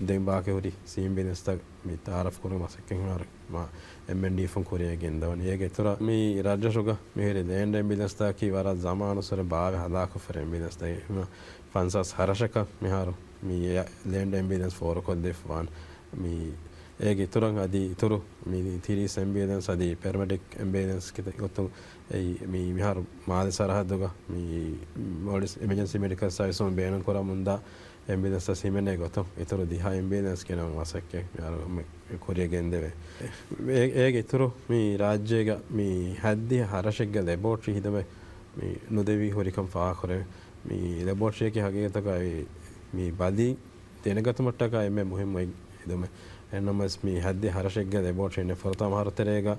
ދެން ބާކީ ހުރި ސީއެމް ބިލެންސްތައް މި ތައާރަފް ކުރުމުގެ މަސައްކަތް މިހާރު މާ އެމްއެންޑީއެފުން ކުރިޔަށް ގެންދަވަނީ. އޭގެ އިތުރަށް މި ރަށްރަށުގަ މިހިރި ލޭންޑް އެމްބިލެންސްތަކަކީ ވަރަށް ޒަމާނުއްސުރެ ބާވެ ހަލާކުފަ ހުރި އެމްބިލެންސްތަކެއް. ފަންސާސް ހަ ރަށަކަށް މިހާރު މި ލޭންޑް އެމްބިލެންސް ފޯރުކޮށްދެއްވާނެ. މި އޭގެ އިތުރަށް އަދި އިތުރު މި ތިރީސް އެމްބިލެންސް އަދި ޕެރަމެޑިކް އެމްބިލެންސް ގޮތުން އެއީ މި މިހާރު މާލެ ސަރަހައްދުގަ މި އެމަޖެންސީ މެޑިކަލް ސަރވިސުން ބޭނުންކުރަމުންދާ އެމްބިލަންސް ހިމެނޭ ގޮތުން އިތުރު ދިހަ އެމްބިލަންސް ގެނައުން މަސައްކަތް ކުރިޔަށް ގެންދެވޭ. އޭގެ އިތުރު މި ރާއްޖޭގަ މި ހަތްދިހަ ހަރަށެއްގަ ލެބޯޓްރީ ހިދުމަތް މި ނުދެވި ހުރިކަން ފާހަގަކުރެވޭ. މި ލެބޯޓްރީއަކީ ހަގީގަތަކަށް މި ބަލި ދެނެގަތުމަށްޓަކާ އެންމެ މުހިއްމު އެއް ހިދުމަތް. އެހެންނަމަވެސް މި ހަތްދިހަ ހަރަށެއްގަ ލެބޯޓްރީ ނެތް. ފުރަތަމަ އަހަރު ތެރޭގަ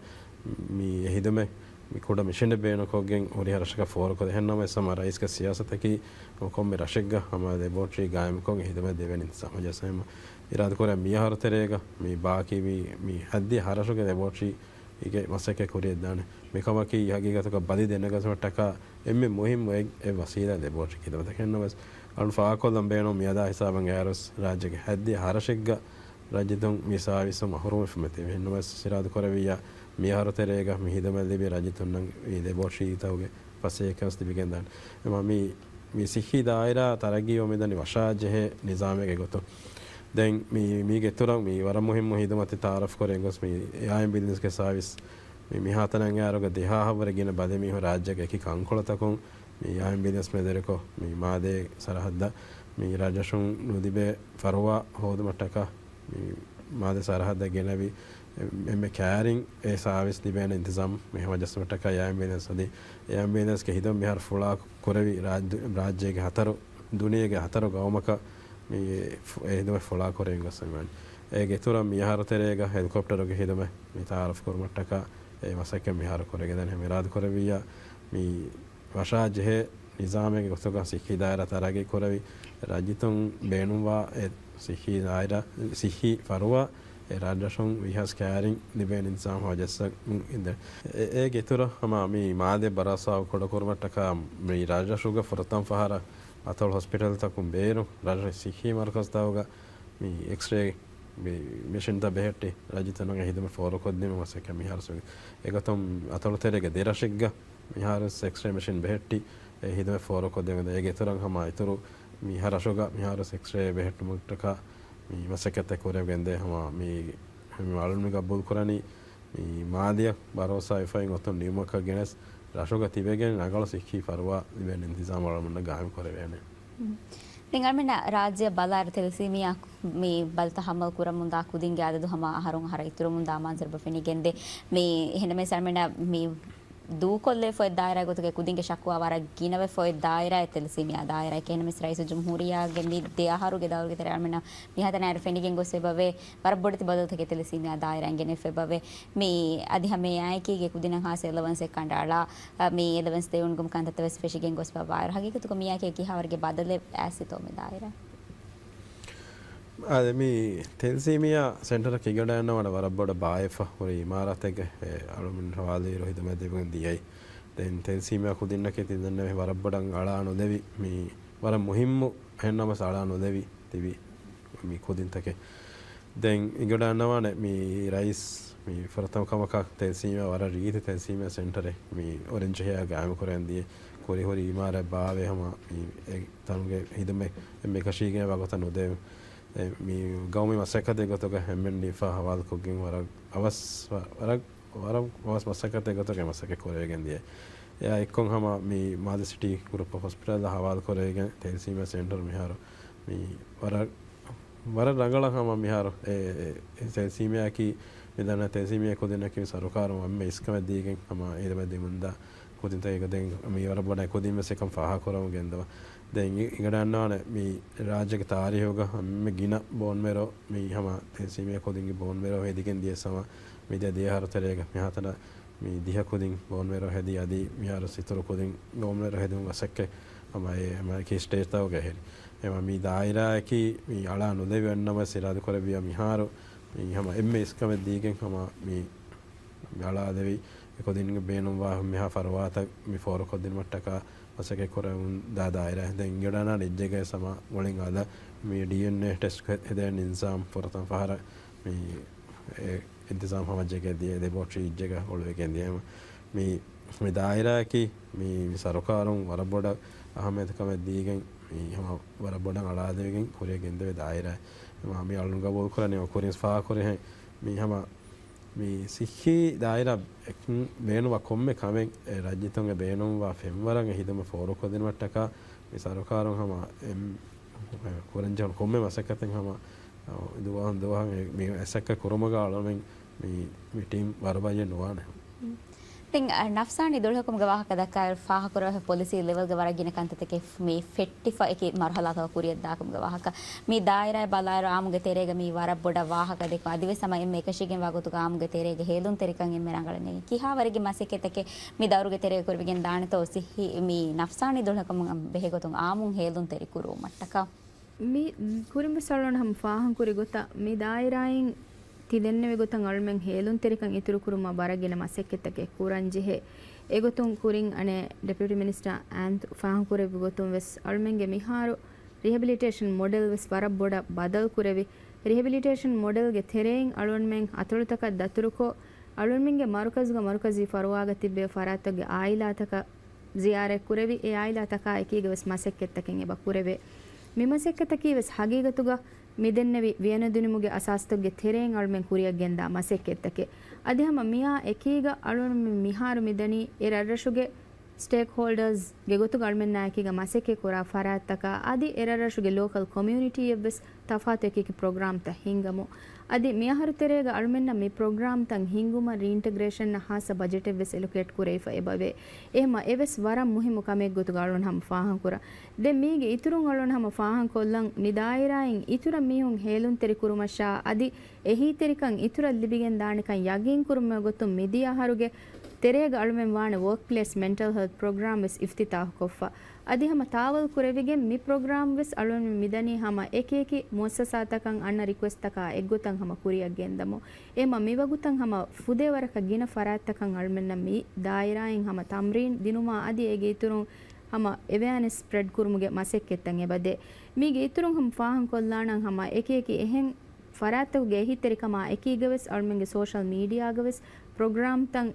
މި އެ ހިދުމަތް މި ކުޑަ މިޝިނެއް ބޭނުންކޮށްގެން ހުރި ހަރަށަކަށް ފޯރުކޮށްދޭ. އެހެންނަމަވެސް ހަމަ ރައީސްގެ ސިޔާސަތަކީ ކޮންމެ ރަށެއްގަ ހަމަ ލެބޯޓްރީ ގާއިމްކޮށް އެ ހިދުމަތް ދެވޭނެ އިންތިޒާމް ހަމަޖައްސަން އިރާދަކުރޭ. މިއަހަރު ތެރޭގަ މި ބާކީ މި، މި ހަތްދިހަ ހަރަށުގެ ލެބޯޓްރީ އިގެ މަސައްކަތް ކުރިޔަށްދާނެ. މިކަމަކީ ހަގީގަތަކަށް ބަލި ދެނެގަތުމަށްޓަކާ އެންމެ މުހިއްމު އެއް، އެއް ވަސީލާ ލެބޯޓްރީ ހިދުމަތަކީ. އެހެންނަމަވެސް އަޅުން ފާހަގަކޮށްލަން ބޭނުން މިއަދާ ހިސާބަށް އައިއިރުވެސް ރާއްޖޭގެ ހަތްދިހަ ހަރަށެއްގަ ރައްޔިތުން މި ސާވިސް މަހުރޫމްވެފަ މިތިބީ. އެހެންނަމަވެސް އިރާދަކުރެއްވިއްޔާ މިއަހަރު ތެރޭގަ މި ހިދުމަތް ލިބި ރައްޔިތުންނަށް މި ލެބޯޓްރީތަކުގެ ފަސޭހަކަން ލިބިގެންދާނެ. އެމަ މި، މި ސިއްހީ ދާއިރާ ތަރައްގީވަމުންދަނީ ވަށާޖެހޭ ނިޒާމެއްގެ ގޮތުން. ދެން މި، މީގެ އިތުރަށް މި ވަރަށް މުހިއްމު ހިދުމަތެއް ތައާރަފް ކުރެވެން ގޮސް މި އެއާ އެމްބިލަންސްގެ ސާވިސް މި މިހާތަނަށް އައިއިރުގަ ދެހާހަށްވުރެ ގިނަ ބަލި މީހުން ރާއްޖޭގެ އެކި ކަންކޮޅުތަކުން މި އެއާ އެމްބިލަންސް މެދުވެރިކޮށް މި މާލޭ ސަރަހައްދަށް މި ރަށްރަށުން ނުލިބޭ ފަރުވާ ހޯދުމަށްޓަކާ މި މާލެ ސަރަހައްދަށް ގެނެވި އެންމެ ކައިރިން އެ ސާވިސް ލިބޭނެ އިންތިޒާމް މި ހަމަޖައްސުމަށްޓަކާ އެއާ އެމްބިލަންސް އަދި އެއާ އެމްބިލަންސްގެ ހިދުމަތް މިހާރު ފުޅާ ކުރެވި ރާއްޖެ، ރާއްޖޭގެ ހަތަރު، ދުނިޔޭގެ ހަތަރު ގައުމަކަށް މި ފު-، އެ ހިދުމަތް ފުޅާ ކުރެވިގެން ގޮސް މިވަނީ. އޭގެ އިތުރަށް މި އަހަރު ތެރޭގަ ހެލިކޮޕްޓަރުގެ ހިދުމަތް މި ތައާރަފް ކުރުމަށްޓަކާ އެ މަސައްކަތް މިހާރު ކުރެވިގެންދާނެ. އެހެން އިރާދަކުރެއްވިއްޔާ މި ވަށާޖެހޭ ނިޒާމެއްގެ ގޮތުގަ ސިއްހީ ދާއިރާ ތަރައްގީ ކުރެވި، ރައްޔިތުން ބޭނުންވާ އެ ސިއްހީ ދާއިރާ، ސިއްހީ ފަރުވާ އެ ރަށްރަށުން ވީހާވެސް ކައިރިން ލިބޭނެ އިންތިޒާމް ހަމަޖައްސަން އިނދެ. އެ، އޭގެ އިތުރަށް ހަމަ މި މާލެ ބަރާސާ ކުޑަކުރުމަށްޓަކާ މި ރަށްރަށުގަ ފުރަތަމަ ފަހަރަށް އަތޮޅު ހޮސްޕިޓަލްތަކުން ބޭރު ރަށްރަށު ސިއްހީ މަރުކަޒުތަކުގަ މި އެކްސްރޭ މި މެޝިންތައް ބެހެއްޓި ރައްޔިތުންނަށް އެ ހިދުމަތް ފޯރުކޮށްދިނުމަށް މަސައްކަތް މިހާރު ސުރު. އެގޮތުން އަތޮޅު ތެރޭގެ ދެ ރަށެއްގަ މިހާރު އެކްސްރޭ މެޝިން ބެހެއްޓި އެ ހިދުމަތް ފޯރުކޮށްދެވެން. އޭގެ އިތުރަށް ހަމަ އިތުރު މި ހަ ރަށުގަ މިހާރު އެކްސްރޭ ބެހެއްޓުމަށްޓަކާ މި މަސައްކަތްތައް ކުރެވިގެންދޭ. ހަމަ މި، މި އަޅުން ގަބޫލު ކުރަނީ މި މާލެއަށް ބަރޯސާ ވެފައި އޮތުން ނިމުމަކަށް ގެނެސް ރަށުގަ ތިބެގެން ރަނގަޅު ސިއްހީ ފަރުވާ ލިބޭނެ އިންތިޒާމް އަޅުމެންނަށް ގާއިމް ކުރެވޭނެ. ދެން އަޅުމެންނަށް ރާއްޖެއަށް ބަލާއިރު ތެލެސީމިއާ މި ބަލިތައް ހަމަލު ކުރަމުންދާ ކުދިންގެ އަދަދު ހަމަ އަހަރުން އަހަރަށް އިތުރުމުންދާ މަންޒަރު ފެނިގެންދޭ. މި އެހެންނަމަވެސް އަޅުމެންނަށް މި ދޫކޮށްލެވިފައި ދާއިރާ ގޮތުގެ ކުދިންގެ ޝަކުވާ ވަރަށް ގިނަވެފައި ދާއިރާ ތެލެސީމިއާ ދާއިރާ. އެހެންނަމަވެސް ރައީސުލްޖުމްހޫރިއްޔާގެ މި ދެ އަހަރުގެ ދައުރުގެ ތެރޭ އަޅުމެންނަށް މިހާތަނަށް އައިރު ފެނިގެން ގޮސް އެބަވޭ ވަރަށް ބޮޑެތި ބަދަލުތަކެއް ތެލެސީމިއާ ދާއިރާއިން ގެނެފަ އެބަވޭ. މި އަދި ހަމަ އެއާއެކީގެ ކުދިންނަށް ހާއްސަ އެލަވަންސެއް ކަނޑައަޅާ، މި އެލަވަންސް ދެވުނުގެ ކަންތައްތައް ވެސް ފެށިގެން ގޮސްފަ ވާއިރު، ހަގީގަތުގަ މިއާއެކީ ކިހާވަރުގެ ބަދަލެއް އައިސްތޯ މި ދާއިރާ؟ އާދެ، މި ތެލެސީމިއާ ސެންޓަރަކީ އިގަޑައިންނަވާނެ ވަރަށް ބޮޑަށް ބާއްވާފަ ހުރި އިމާރާތެއްގެ އަޅުމެން ހަވާލުވިއިރު ހިދުމަތް ދެވިގެން ދިޔައީ. ދެން ތެލެސީމިއާ ކުދިންނަކީ ތި ދަންނަވަނީ ވަރަށް ބޮޑަށް އަޅާ ނުލެވި، މި ވަރަށް މުހިއްމު އެހެންނަމަވެސް އަޅާ ނުލެވި ތިބި މި ކުދިންތަކެއް. ދެން އިގަޑައިންނަވާނެ މި ރައީސް މި ފުރަތަމަ ކަމަކަށް ތެލެސީމިއާ ވަރަށް ރީތި ތެލެސީމިއާ ސެންޓަރެއް މި އޮރެންޖް ހެޔާ ގާއިމު ކުރަން ދިޔަ ކުރިހުރި އިމާރާތް ބާވޭ ހަމަ މި އެ ތަނުގެ ހިދުމަތް އެންމެ ކަށީގެން ވާގޮތަށް ނުދެވޭ. މި ގައުމީ މަސައްކަތެއް ގޮތުގަ ހަމަ މި ނިފާ ހަވާލުކޮށްގެން ވަރަށް އަވަސް ވަ-، ވަރަށް، ވަރަށް އަވަސް މަސައްކަތެއް ގޮތުގަ މަސައްކަތް ކުރެވިގެން ދިޔަ. އެއާ އެއްކޮށް ހަމަ މި މާލެ ސިޓީ ގްރޫޕް އޮފް ހޮސްޕިޓަލްއާ ހަވާލު ކުރެވިގެން ތެލެސީމިއާ ސެންޓަރު މިހާރު މި ވަރަށް، ވަރަށް ރަނގަޅަށް ހަމަ މިހާރު އެ، އެ، އެ ތެލެސީމިއާއަކީ މި ދަންނަ ތެލެސީމިއާ ކުދިންނަކީ މި ސަރުކާރުން އެންމެ އިސްކަމެއް ދީގެން ހަމަ އެ ހިދުމަތް ދިނުމުންދާ ކުދިންތަކެއް. ދެން މި ވަރަށް ބޮޑަށް ކުދިން ވެސް އެކަން ފާހަގަކުރަމުން ގެންދަވާ. ދެން އި-، އިގަޑައިންނަވާނެ މި ރާއްޖޭގެ ތާރީހުގަ އެންމެ ގިނަ ބޯންމެރޯ މި ހަމަ ތެލެސީމިއާ ކުދިންގެ ބޯންމެރޯ ހެދިގެން ދިޔަ ސަމަ މިދިޔަ ދެ އަހަރު ތެރޭގަ މިހާތަނަށް މި ދިހަ ކުދިން ބޯންމެރޯ ހެދި އަދި މިހާރު އިތުރު ކުދިން ބޯންމެރޯ ހެދުމުގެ މަސައްކަތް ހަމަ އެ ހަމަ އެކި ސްޓޭޖްތަކުގަ ހެރި. ހަމަ މި ދާއިރާއަކީ މި އަޅާ ނުލެވި އަންނަމަ ސިރާދު ކުރެއްވިޔާ މިހާރު މި ހަމަ އެންމެ އިސްކަމެއް ދީގެން ހަމަ މި މި އަޅާލެވި އެ ކުދިންގެ ބޭނުންވާ މިހާ ފަރުވާތައް މި ފޯރުކޮށްދިނުމަށްޓަކާ މަސައްކަތް ކުރަމުން ދާ ދާއިރާ. ދެން އިގަޑައިންނަވާނެ އެއްޗެއްގައި ސަމާ މުޅިން އަލަށް މި ޑީއެންއޭ ޓެސްޓް ހެދޭނެ އިންތިޒާމް ފުރަތަމަ ފަހަރަށް މި އެ އިންތިޒާމް ހަމަޖެހިގެން ދިޔަ ލެބޯޓްރީ އެއްޗެއްގަ އޮޅުވެގެން ދިޔަ. މި، މި ދާއިރާއަކީ މި، މި ސަރުކާރުން ވަރަށް ބޮޑަށް އަހައްމިޔަތުކަމެއް ދީގެން މި ހަމަ ވަރަށް ބޮޑަށް އަޅާލެވިގެން ކުރިޔަށް ގެންދެވޭ ދާއިރާ. މި އަޅުން ގަބޫލު ކުރަނީ ކުރިން ފާހަގަކުރިހެން މި ހަމަ މި ސިއްހީ ދާއިރާ އެކު ބޭނުންވާ ކޮންމެ ކަމެއް އެ ރައްޔިތުންގެ ބޭނުންވާ ފެންވަރަށް އެ ހިދުމަތް ފޯރުކޮށްދިނުމަށްޓަކާ މި ސަރުކާރުން ހަމަ އެ، ކުރަންޖެހުނު ކޮންމެ މަސައްކަތެއް ހަމަ ދުވަހަށް ދުވަހަށް މި މަސައްކަތް ކުރުމުގަ އަޅަމެން މި، މި ޓީމް ވަރުބަލިއެއް ނުވާނެ. ދެން، އަ، ނަފްސާނީ ދުޅަހެލިކަމުގެ ވާހަކަ ދައްކާއިރު، ފާހަގަކުރެވޭ ޕޮލިސީ ލެވެލްގެ ވަރަށް ގިނަ ކަންތައްތަކެއް މި ފެއްޓިފަ އެކި މަރުހަލާތަކަށް ކުރިއަށްދާކަމުގެ ވާހަކަ. މި ދާއިރާއަށް ބަލާއިރު އާއްމުގެ ތެރޭގަ މީ ވަރަށް ބޮޑަށް ވާހަކަ ދެއްކުން. އަދިވެސް ހަމަ އެންމެ އެކަށީގެންވާ ގޮތުގަ އާއްމުގެ ތެރޭގަ ހޭލުންތެރިކަން އެންމެ ރަނގަޅަށް ނެގި. ކިހާވަރެއްގެ މަސައްކަތްތަކެއް މި ދައުރުގެ ތެރޭގަ ކުރެވިގެން ދާނެތޯ ސިއްހީ މި ނަފްސާނީ ދުޅަހެލިކަމަށް ބެހޭ ގޮތުން އާއްމުން ހޭލުންތެރި ކުރުވުމަށްޓަކާ؟ މި ކުރިންވެސް އަޅުގަނޑު ހަމަ ފާހަގަކުރި ގޮތަށް، މި ދާއިރާއިން ތި ދެންނެވި ގޮތަށް އަޅުމެން ހޭލުންތެރިކަން އިތުރުކުރުމަށް ވަރަށް ގިނަ މަސައްކަތްތަކެއް ކުރަންޖެހޭ. އެގޮތުން ކުރިން އަނެއް ޑެޕިއުޓީ މިނިސްޓަރ އާންތު ފާހަގަކުރެއްވި ގޮތުން ވެސް އަޅުމެންގެ މިހާރު ރިހެބިލިޓޭޝަން މޮޑެލް ވެސް ވަރަށް ބޮޑަށް ބަދަލުކުރެވި، ރިހެބިލިޓޭޝަން މޮޑެލްގެ ތެރެއިން އަޅުގަނޑުމެން އަތޮޅުތަކަށް ދަތުރުކޮށް، އަޅުގަނޑުމެންގެ މަރުކަޒުގަ މަރުކަޒީ ފަރުވާގަ ތިއްބެވި ފަރާތްތަކުގެ އާއިލާތަކަށް ޒިޔާރަތް ކުރެވި، އެ އާއިލާތަކާ އެކީގަ ވެސް މަސައްކަތްތަކެއް އެބަ ކުރެވޭ. މި މަސައްކަތަކީ ވެސް ހަގީގަތުގަ މިދެންނެވި ވިޔަނަދުނިމުގެ އަސާސްތަކުގެ ތެރެއިން އަޅުމެން ކުރިއަށް ގެންދާ މަސައްކަތްތަކެއް. އަދި ހަމަ މިއާ އެކީގަ އަޅުމެން މިހާރު މިދަނީ އެ ރަށްރަށުގެ ސްޓޭކްހޯލްޑާސްގެ ގޮތުގަ އަޅުމެންނާ އެކީގަ މަސައްކަތް ކުރާ ފަރާތްތަކާ އަދި އެ ރަށްރަށުގެ ލޯކަލް ކޮމިއުނިޓީއެއްވެސް ތަފާތު އެކި އެކި ޕްރޮގްރާމްތައް ހިންގަމު. އަދި މިއަހަރު ތެރޭގަ އަޅުމެންނަށް މި ޕްރޮގްރާމްތައް ހިންގުމަށް ރީއިންޓަގްރޭޝަންއަށް ހާއްސަ ބަޖެޓެއްވެސް އެލޮކޭޓް ކުރެވިފަ އެބަވޭ. އެހެމަ އެވެސް ވަރަށް މުހިއްމު ކަމެއް ގޮތުގަ އަޅުން ހަމަ ފާހަގަކުރަން. ދެން މީގެ އިތުރުން އަޅުން ހަމަ ފާހަގަކޮށްލަން މި ދާއިރާއިން އިތުރަށް މީހުން ހޭލުންތެރި ކުރުމަށާ އަދި އެހީތެރިކަން އިތުރަށް ލިބިގެން ދާނެކަން ޔަގީން ކުރުމުގެ ގޮތުން މިދިޔަ އަހަރުގެ ތެރޭގަ އަޅުމެން ވާނެ ވޯކް ޕްލޭސް މެންޓަލް ހެލްތް ޕްރޮގްރާމް ވެސް އިފްތިތާހުކޮށްފަ. އަދި ހަމަ ތާވަލް ކުރެވިގެން މި ޕްރޮގްރާމް ވެސް އަޅުން މިދަނީ ހަމަ އެކި އެކި މުއައްސަސާތަކަށް އަންނަ ރިކުއެސްޓްތަކާ އެއްގޮތަށް ހަމަ ކުރިއަށް ގެންދަމު. އެހެމަ މިވަގުތަށް ހަމަ ފުދޭ ވަރަކަށް ގިނަ ފަރާތްތަކަށް އަޅުމެންނަށް މި ދާއިރާއިން ހަމަ ތަމްރީން ދިނުމާ އަދި އޭގެ އިތުރުން ހަމަ އެވެއާނެސް ސްޕްރެޑް ކުރުމުގެ މަސައްކަތްތައް އެބަދޭ. މީގެ އިތުރުން ހަމަ ފާހަގަކޮށްލާނަން ހަމަ އެކި އެކި އެހެން ފަރާތްތަކުގެ އެހީތެރިކަމާ އެކީގަވެސް އަޅުމެންގެ ސޯޝަލް މީޑިއާގަވެސް ޕްރޮގްރާމްތައް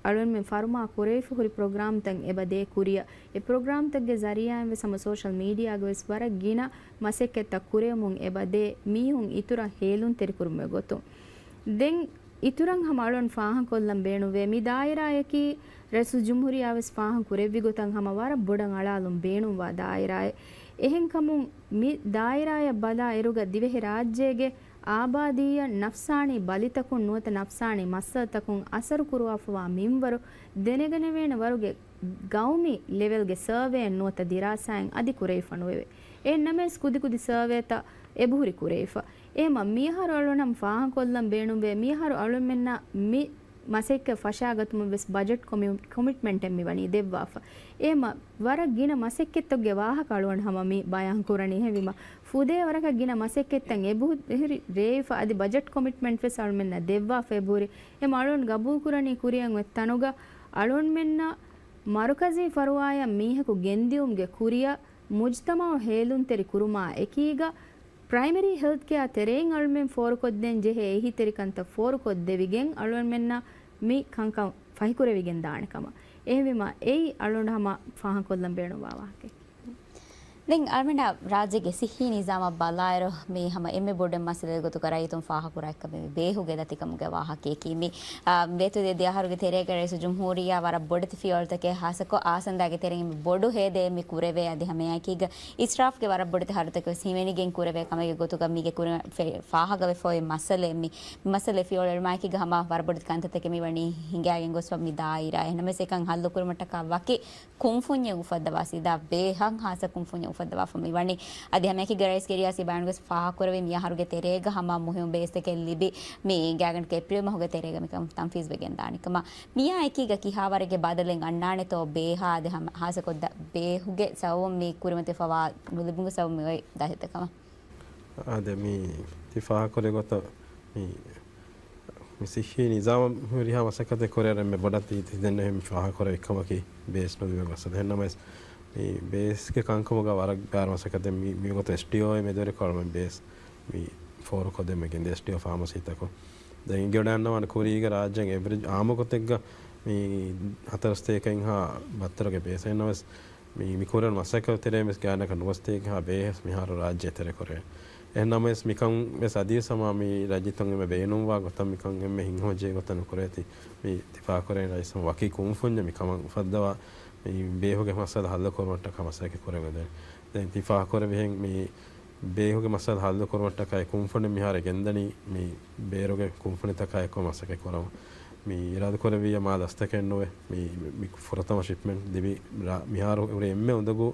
އަޅުގަނޑުމެން ފަރުމާ ކުރެވިފަ ހުރި ޕްރޮގްރާމްތައް އެބަ ދޭ ކުރިއަށް. އެ ޕްރޮގްރާމްތަކުގެ ޒަރީއާއިން ވެސް ހަމަ ސޯޝަލް މީޑިއާގަ ވެސް ވަރަށް ގިނަ މަސައްކަތްތައް ކުރެވެމުން އެބަ ދޭ މީހުން އިތުރަށް ހޭލުންތެރިކުރުމުގެ ގޮތުން. ދެން އިތުރަށް ހަމަ އަޅުން ފާހަގަކޮށްލަން ބޭނުންވޭ. މި ދާއިރާއަކީ ރައީސުލްޖުމްހޫރިއްޔާ ވެސް ފާހަގަކުރެއްވި ގޮތަށް ހަމަ ވަރަށް ބޮޑަށް އަޅާލުން ބޭނުންވާ ދާއިރާއެއް. އެހެންކަމުން މި ދާއިރާއަށް ބަލާ އިރުގަ ދިވެހި ރާއްޖޭގެ އާބާދީއަށް ނަފްސާނީ ބަލިތަކުން ނުވަތަ ނަފްސާނީ މައްސަލަތަކުން އަސަރު ކުރުވާފަވާ މިންވަރު ދެނެގަނެވޭނެ ވަރުގެ ގައުމީ ލެވެލްގެ ސަރވޭއެއް ނުވަތަ ދިރާސާއެއް އަދި ކުރެވިފަ ނުވެވޭ. އެހެން ނަމަވެސް ކުދިކުދި ސަރވޭތައް އެބަހުރި ކުރެވިފަ. އެހެމަ މިއަހަރު އަޅުން ހަމަ ފާހަގަކޮށްލަން ބޭނުންވޭ. މިއަހަރު އަޅުމެންނަށް މި މަސައްކަތް ފަށާގަތުމަށް ވެސް ބަޖެޓް ކޮމި-، ކޮމިޓްމަންޓެއް މި ވަނީ ދެއްވާފަ. އެހެމަ ވަރަށް ގިނަ މަސައްކަތްތަކުގެ ވާހަކަ އަޅުގަނޑު ހަމަ މި ބަޔާން ކުރަނީ. އެހެންވީމަ ފުދޭ ވަރަކަށް ގިނަ މަސައްކަތްތައް އެބަހުރި ރޭވިފަ އަދި ބަޖެޓް ކޮމިޓްމަންޓް ވެސް އަޅުމެންނަށް ދެއްވާފަ އެބަހުރި. އެހެމަ އަޅުގަނޑު ގަބޫލުކުރަނީ ކުރިއަށް އޮތް ތަނުގަ އަޅުމެންނަށް މަރުކަޒީ ފަރުވާއަށް މީހަކު ގެންދިއުމުގެ ކުރިއަށް މުޖްތަމަޢު ހޭލުންތެރި ކުރުމާ އެކީގަ، ޕްރައިމަރީ ހެލްތް ކެއާ ތެރެއިން އަޅުމެން ފޯރުކޮށްދޭން ޖެހޭ އެހީތެރިކަންތައް ފޯރުކޮށްދެވިގެން އަޅުގަނޑުމެންނަށް މި ކަންކަން ފަހިކުރެވިގެން ދާނެ ކަމަށް. އެހެންވީމަ އެއީ އަޅުގަނޑު ހަމަ ފާހަގަކޮށްލަން ބޭނުންވާ ވާހަކައެއް. ދެން އަޅުމެންނަށް ރާއްޖޭގެ ސިއްހީ ނިޒާމަށް ބަލާއިރު، މީ ހަމަ އެންމެ ބޮޑު މައްސަލައެއް ގޮތުގަ ރައްޔިތުން ފާހަގަކުރާ އެއްކަމެއް މި ބޭހުގެ ދަތިކަމުގެ ވާހަކަޔަކީ. މި، އާ، ވޭތު ދެ ދިޔަ އަހަރުގެ ތެރޭގަ ރައީސުލްޖުމްހޫރިއްޔާ ވަރަށް ބޮޑެތި ފިޔަވަޅުތަކެއް ހާއްސަކޮށް އާސަންދާގެ ތެރެއިން މި ބޮޑު ހޭދައެއް މި ކުރެވޭ. އަދި ހަމައެކީގަ އިސްރާފްގެ ވަރަށް ބޮޑެތި ހަރަދުތަކެއް ވެސް ހިމެނިގެން ކުރެވޭ ކަމެއްގެ ގޮތުގަ މީގެ ކުރިމަ ފެ-، ފާހަގަވެފަ އޮތް މައްސަލައެއް މި. މި މައްސަލަ ފިޔަވަޅު އެޅުމާއެކީގަ ހަމަ ވަރަށް ބޮޑެތި ކަންތައްތަކެއް މި ވަނީ ހިނގާގެން ގޮސްފަ މި ދާއިރާ. އެހެންނަމަވެސް އެކަން ހައްލު ކުރުމަށްޓަކާ ވަކި ކުންފުންޏެއް އުފައްދަވާ ސީދާ ބޭހަށް ހާއްސަ ކުންފުންޏެއް އުފައްދަވާފަ މި ވަނީ. އަދި ހަމައެކީގަ ރައީސް ކެރިއާ ސީބާންޑް ވެސް ފާހަގަކުރެއްވި މިއަހަރުގެ ތެރޭގަ ހަމަ މުހިއްމު ބޭސްތަކެއް ލިބި މި ގާތްގަނޑަކަށް އޭޕްރީލް މަހުގެ ތެރޭގަ މިކަން ތަންފީޒް ވެގެން ދާނެ ކަމަށް. މިއާ އެކީގަ ކިހާވަރެއްގެ ބަދަލެއް އަންނާނެތޯ ބޭހާ އަދި ހަމަ ހާއްސަކޮށް ދަ-، ބޭހުގެ ސަބަބުން މި ކުރިމަތިވެފަވާ ނުލިބުމުގެ ސަބަބުން މި އޮތް ދަތިތައް ކަމަށް. އާދެ، މި ތި ފާހަގަކުރި ގޮތަށް މި، މި ސިއްހީ ނިޒާމަށް ހުރިހާ މަސައްކަތެއް ކުރިއަރަށް އެންމެ ބޮޑަށް ތި، ތި ދެންނެވި މި ފާހަގަކުރެވި ކަމަކީ ބޭސް ނުލިބޭ މައްސަލަ. އެހެންނަމަވެސް، މި ބޭސްގެ ކަންކަމުގަ ވަރަށް ބާރު މަސައްކަތެއް މި، މި ގޮތަށް އެސްޑީއޯއޭ މެދުވެރިކޮށް އަޅުމެން ބޭސް މި ފޯރުކޮށްދެމެގެން އެސްޑީއޯ ފާމަސީތަކުން. ދެން އިނގޭ އަންނަވާނެ ކުރީގެ ރާއްޖޭގެ އެވްރެޖް އާއްމު ގޮތެއްގަ މި ހަތަރު ސަތޭކަ އިންހާ ބައްތަރުގެ ބޭސް. އެހެންނަމަވެސް، މި، މި ކުރެވުނު މަސައްކަތް ތެރޭ ވެސް ގާތްގަނޑަކަށް ނުވަސަތޭކަ ހާ ބޭހެސް މިހާރު ރާއްޖޭ ތެރެކުރޭ. އެހެންނަމަވެސް މިކަން ވެސް އަދިވެސް ހަމަ މި ރައްޔިތުން އެންމެ ބޭނުންވާ ގޮތަށް މިކަން އެންމެ ހިތްހަމަޖެހޭ ގޮތަށް ނުކުރޭތީ. މި ތި ފާހަގަކުރެވޭ ރައީސް ހަމަ ވަކި ކުންފުންޏެއް މި ކަމަށް އުފައްދަވާ މި ބޭހުގެ މައްސަލަ ހައްލު ކުރުމަށްޓަކާ މަސައްކަތް ކުރެވެދެން. ދެން ތި ފާހަގަކުރެއްވިހެން މި ބޭހުގެ މައްސަލަ ހައްލު ކުރުމަށްޓަކާ އެ ކުންފުނި މިހާރު ގެންދަނީ މި ބޭރުގެ ކުންފުނިތަކާ އެއްކޮށް މަސައްކަތް ކުރަމުން. މި އިރާދަ ކުރެއްވިއްޔާ މާ ދަސްތަކެއް ނުވެ، މި، މި ފުރަތަމަ ޝިޕްމެންޓް ލިބި ރާ-، މިހާރު ހުރި އެންމެ އުނދަގޫ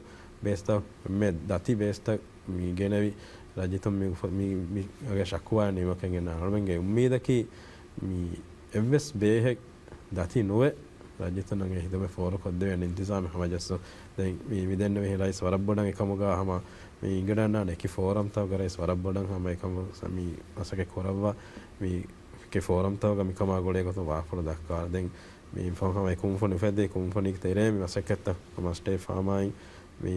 ބޭސްތައް، އެންމެ ދަތި ބޭސްތައް މި ގެނެވި ރައްޔިތުން މި އުފަ-، މި، މި އަގެ ޝަކުވާ ނިމަކަށް އެންނަ އަޅުމެންގެ އުއްމީދަކީ މި އެއްވެސް ބޭހެއް ދަތި ނުވެ، ރައްޔިތުންނަށް އެ ހިދުމަތް ފޯރުކޮށްދެވޭނެ އިންތިޒާމެއް ހަމަޖައްސަ. ދެން މި، މި ދެންނެވިހެން ރައީސް ވަރަށް ބޮޑަށް އެކަމުގަ ހަމަ މި އިނގިރާނާނެ އެކި ފޯރަމްތަކުގަ ރައީސް ވަރަށް ބޮޑަށް ހަމަ އެކަމު ސަ-، މި މަސައްކަތް ކުރައްވާ، މި އެކި ފޯރަމްތަކުގަ މިކަމާ ގުޅޭ ގޮތުން ވާހަކަފުޅު ދައްކާ. ދެން މި ފަހުން ހަމަ އެ ކުންފުނި އުފެއްދޭ ކުންފުނީގެ ތެރޭ މި މަސައްކަތްތައް ހަމަ ސްޓޭޓް ފާމާއިން މި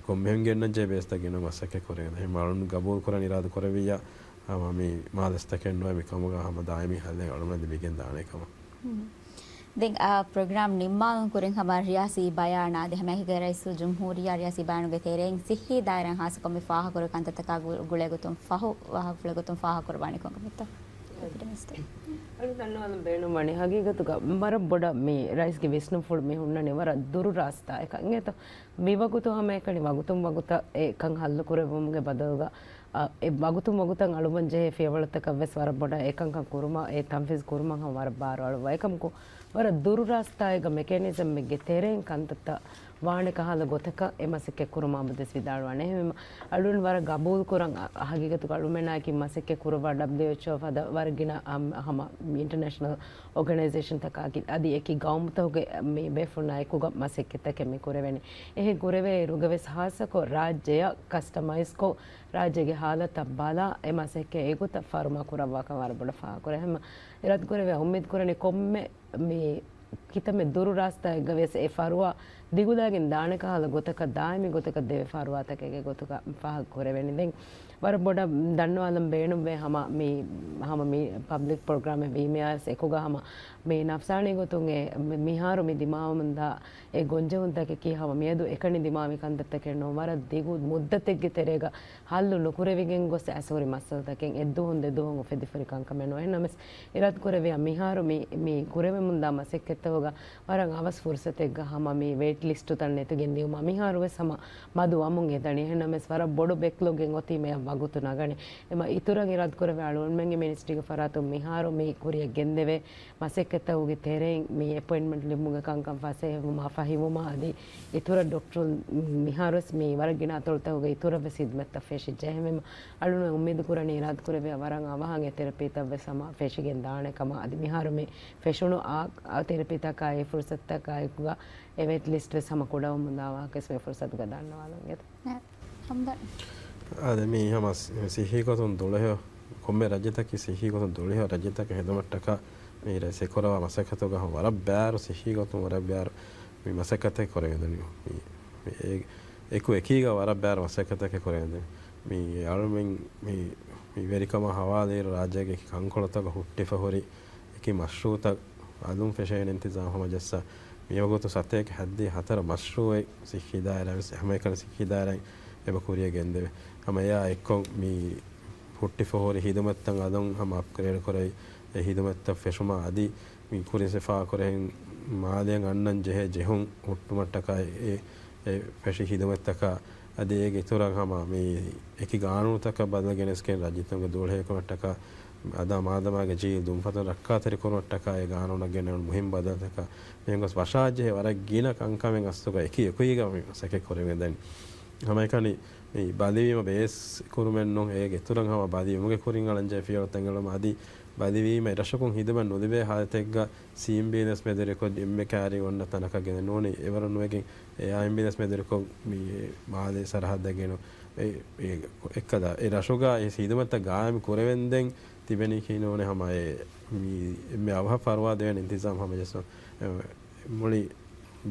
ކޮންމެހެން ގެންނަންޖެހޭ ބޭސްތައް ގެނައުމަށް މަސައްކަތް ކުރެވޭ. އެހެން އަޅުން ގަބޫލު ކުރަން އިރާދަ ކުރެއްވިއްޔާ ހަމަ މި މާ ދަސްތަކެއް ނުވެ މި ކަމުގަ ހަމަ ދާއިމީ ހައްލެއް އަޅުމެން ލިބިގެން ދާނެ ކަމަށް. ދެން އާ ޕްރޮގްރާމް ނިންމާލުން ކުރިން ހަމަ ރިޔާސީ ބަޔާނާ އަދި ހަމައެކީގަ ރައީސުލްޖުމްހޫރިއްޔާ ރިޔާސީ ބަޔާނުގެ ތެރެއިން ސިއްހީ ދާއިރާއިން ހާއްސަކޮށް މި ފާހަގަކުރި ކަންތައްތަކާ ގު-، ގުޅޭގޮތުން ފަހު ވާހަކަފުޅުގެ ގޮތުން ފާހަގަކުރައްވާނީ ކޮންކަމެއްތޯ؟ އަޅު ދަންނަވާލަން ބޭނުންވަނީ ހަގީގަތުގަ ވަރަށް ބޮޑަށް މި ރައީސްގެ ވިސްނުންފުޅު މި ހުންނަނީ ވަރަށް ދުރު ރާސްތާއަކަށް އިނގޭތޯ. މިވަގުތު ހަމައެކަނި ވަގުތުން ވަގުތަށް އެކަން ހައްލު ކުރެއްވުމުގެ ބަދަލުގަ، އަ، އެ ވަގުތުން ވަގުތަށް އަޅުމަށް ޖެހޭ ފިޔަވަޅުތަކަށް ވެސް ވަރަށް ބޮޑަށް އެކަންކަން ކުރުމަށް އެ ތަންފީޒް ކުރުމަށް ހަމަ ވަރަށް ބާރު އަޅުއްވާ. އެކަމަކު ވަރަށް ދުރު ރާސްތާއެއްގަ މެކޭނިޒަމެއްގެ ތެރެއިން ކަންތައްތައް ވާނެ ކަހަލަ ގޮތަކަށް އެ މަސައްކަތް ކުރުމަށް އަބަދުވެސް ވިދާޅުވާނެ. އެހެންވީމަ އަޅުން ވަރަށް ގަބޫލު ކުރަން އަ-، ހަގީގަތުގަ އަޅުމެންނާއެކީ މަސައްކަތް ކުރައްވާ ޑަބްލިއުއެޗްއޯ ފަދަ ވަރަށް ގިނަ އަމް-، ހަމަ އިންޓަރނޭޝަނަލް އޯގަނައިޒޭޝަންތަކާގެ އަދި އެކި ގައުމުތަކުގެ މި ބޭފުޅުންނާ އެކުގަ މަސައްކަތްތަކެއް މި ކުރެވެނީ. އެހެން ކުރެވޭ އިރުގަ ވެސް ހާއްސަކޮށް ރާއްޖެއަށް ކަސްޓަމައިޒްކޮށް، ރާއްޖޭގެ ހާލަތަށް ބަލާ، އެ މަސައްކަތް އެގޮތަށް ފަރުމާ ކުރައްވާކަން ވަރަށް ބޮޑަށް ފާހަގަކުރޭ. ހަމަ އިރާދަކުރެވޭ އުއްމީދުކުރަނީ ކޮންމެ މި ކިތަންމެ ދުރު ރާސްތާއެއްގަ ވެސް އެ ފަރުވާ ދިގުލާގެން ދާނެ ކަހަލަ ގޮތަކަށް، ދާއިމީ ގޮތަކަށް ދެވޭ ފަރުވާތަކެއްގެ ގޮތުގަ ފާހަގަ ކުރެވެނީ. ދެން ވަރަށް ބޮޑަށް ދަންނަވާލަން ބޭނުންވޭ ހަމަ މި، ހަމަ މި ޕަބްލިކް ޕްރޮގްރާމެއް ވީމަޔާ ވެސް އެކުގަ ހަމަ މި ނަފްސާނީ ގޮތުން އެ މި-، މިހާރު މި ދިމާވަމުންދާ އެ ގޮންޖެހުންތަކަކީ ހަމަ މިއަދު އެކަނި ދިމާވި ކަންތައްތަކެއް ނޫން. ވަރަށް ދިގު މުއްދަތެއްގެ ތެރޭގަ ހައްލު ނުކުރެވިގެން ގޮސް އައިސް ހުރި މައްސަލަތަކެއް އެއްދުވަހުން ދެދުވަހުން އުފެދިފަ ހުރި ކަންކަމެއް ނޫން. އެހެންނަމަވެސް، އިރާދަކުރެއްވިޔާ މިހާރު މި، މި ކުރެވެމުންދާ މަސައްކަތްތަކުގަ ވަރަށް އަވަސް ފުރުސަތެއްގަ ހަމަ މި ވެއިޓް ލިސްޓުތައް ނެތިގެން ދިޔުމަށް މިހާރު ވެސް ހަމަ މަދު ވަމުން އެދަނީ. އެހެންނަމަވެސް، ވަރަށް ބޮޑު ބެކްލޮގެއް އޮތީމަޔަށް ވަގުތު ނަގަނީ. އެމަ އިތުރަށް އިރާދަކުރެއްވި އަޅުގަނޑުމެންގެ މިނިސްޓްރީގެ ފަރާތުން މިހާރު މި ކުރިއަށް ގެންދެވޭ މަސައްކަތްތަކުގެ ތެރެއިން މި އެޕޮއިންޓްމަންޓް ލިބުމުގެ ކަންކަން ފަސޭހަވުމާ، ފަހިވުމާ އަދި އިތުރަށް ޑޮކްޓަރުން މިހާރުވެސް މި ވަރަށް ގިނަ އަތޮޅުތަކުގެ އިތުރަށްވެސް ހިދުމަތްތައް ފެށިއްޖެ. އެހެންވީމަ، އަޅުން އުއްމީދު ކުރަނީ އިރާދަކުރެއްވިޔާ ވަރަށް އަވަހަށް އެ ތެރަޕީތައްވެސް ހަމަ ފެށިގެން ދާނެ ކަމަށް. އަދި މިހާރު މި ފެށުނު އާ، އާ ތެރަޕީތަކާއި ފުރުސަތުތަކާއެކުގަ އެ ވެއިޓް ލިސްޓްވެސް ހަމަ ކުޑަވަމުންދާ ވާހަކަވެސް މި ފުރުސަތުގަ ދަންނަވާލަން އެދެން. އާދެ، މީ ހަމަ ސި-، ސިއްހީ ގޮތުން ދުޅިހެޔޮ، ކޮންމެ ރައްޔިތަކީ ސިއްހީ ގޮތުން ދުޅިހެޔޮ ރައްޔިތަކަށް ހިދުމަތްޓަކާ މި ރައީސް އެކުރައްވާ މަސައްކަތުގަ ހަމަ ވަރަށް ބާރު ސިއްހީ ގޮތުން ވަރަށް ބާރު މި މަސައްކަތެއް ކުރެވެދެނީ. މި، މި އެ-، އެކު އެކީގަ ވަރަށް ބާރު މަސައްކަތެއް ކުރެވެދެނީ. މި އަޅުމެން މި، މި ވެރިކަމާ ހަވާލުވިއިރު ރާއްޖޭގެ އެކި ކަންކޮޅުތަކަށް ހުއްޓިފަ ހުރި އެކި މަޝްރޫއުތައް އަލުން ފެށޭނެ އިންތިޒާމް ހަމަޖައްސާ، މިވަގުތު ސަތޭކަ ހައްދިހަ ހަތަރު މަޝްރޫއެއް ސިއްހީ ދާއިރާ ވެސް ހަމައެކަނި ސިއްހީ ދާއިރާއިން އެބަ ކުރިއަށް ގެންދެވޭ. ހަމަ އެއާ އެއްކޮށް މި ހުއްޓިފަ ހުރި ހިދުމަތްތައް އަލުން ހަމަ އަޕްގްރޭޑް ކުރެވި، އެ ހިދުމަތްތައް ފެށުމަށް އަދި މި ކުރިން ސިފާކުރެހެން މާލެއަށް އަންނަން ޖެހޭ ޖެހުން ހުއްޓުމަށްޓަކާ އެ، އެ ފެށި ހިދުމަތްތަކާ އަދި އޭގެ އިތުރަށް ހަމަ މި އެކި ގާނޫނުތަކަށް ބަދަލު ގެނެސްގެން ރައްޔިތުންގެ ދޫޅަހެޔޮކަމަށްޓަކާ އަދާ މާދަމާގެ ޖީލް ދުންފަތުން ރައްކާތެރިކުރުމަށްޓަކާ އެ ގާނޫނަށް ގެނެވުނު މުހިންމު ބަދަލުތަކަށް މިހެން ގޮސް ވަށާޖެހޭ ވަރަށް ގިނަ ކަންކަމެއް އަސްލުގަ އެކި އެކުއީގަ މި މަސައްކަތް ކުރެވިގެންދަނީ. ހަމައެކަނި މި ބަލިވީމަ ބޭސް ކުރުމެއް ނޫން، އޭގެ އިތުރަށް ހަމަ ބަލިވުމުގެ ކުރިން އަޅަންޖެހޭ ފިޔަވަޅުތައް އެޅުމަށް އަދި ބަލިވީމަ އެރަށަކުން ހިދުމަތް ނުލިބޭ ހާލަތެއްގަ ސީއެމްބީނަސް މެދުވެރިކޮށް އެންމެ ކާރީ އޮންނަ ތަނަކަށް ގެނެ ނޫނީ އެވަރު ނުވެގެން އެއާ އެމްބީނަސް މެދުވެރިކޮށް މި މާލޭ ސަރަހައްދަށް ގެނު އެ، އެ އެއްކަލަ އެ ރަށުގަ އެ ހިދުމަތްތައް ގާއިމް ކުރެވެންދެން ތިބެނީކީ ނޫނޭ ހަމަ އެ މި އެންމެ އަވަހަށް ފަރުވާ ދެވޭނެ އިންތިޒާމް ހަމަޖައްސަ މުޅި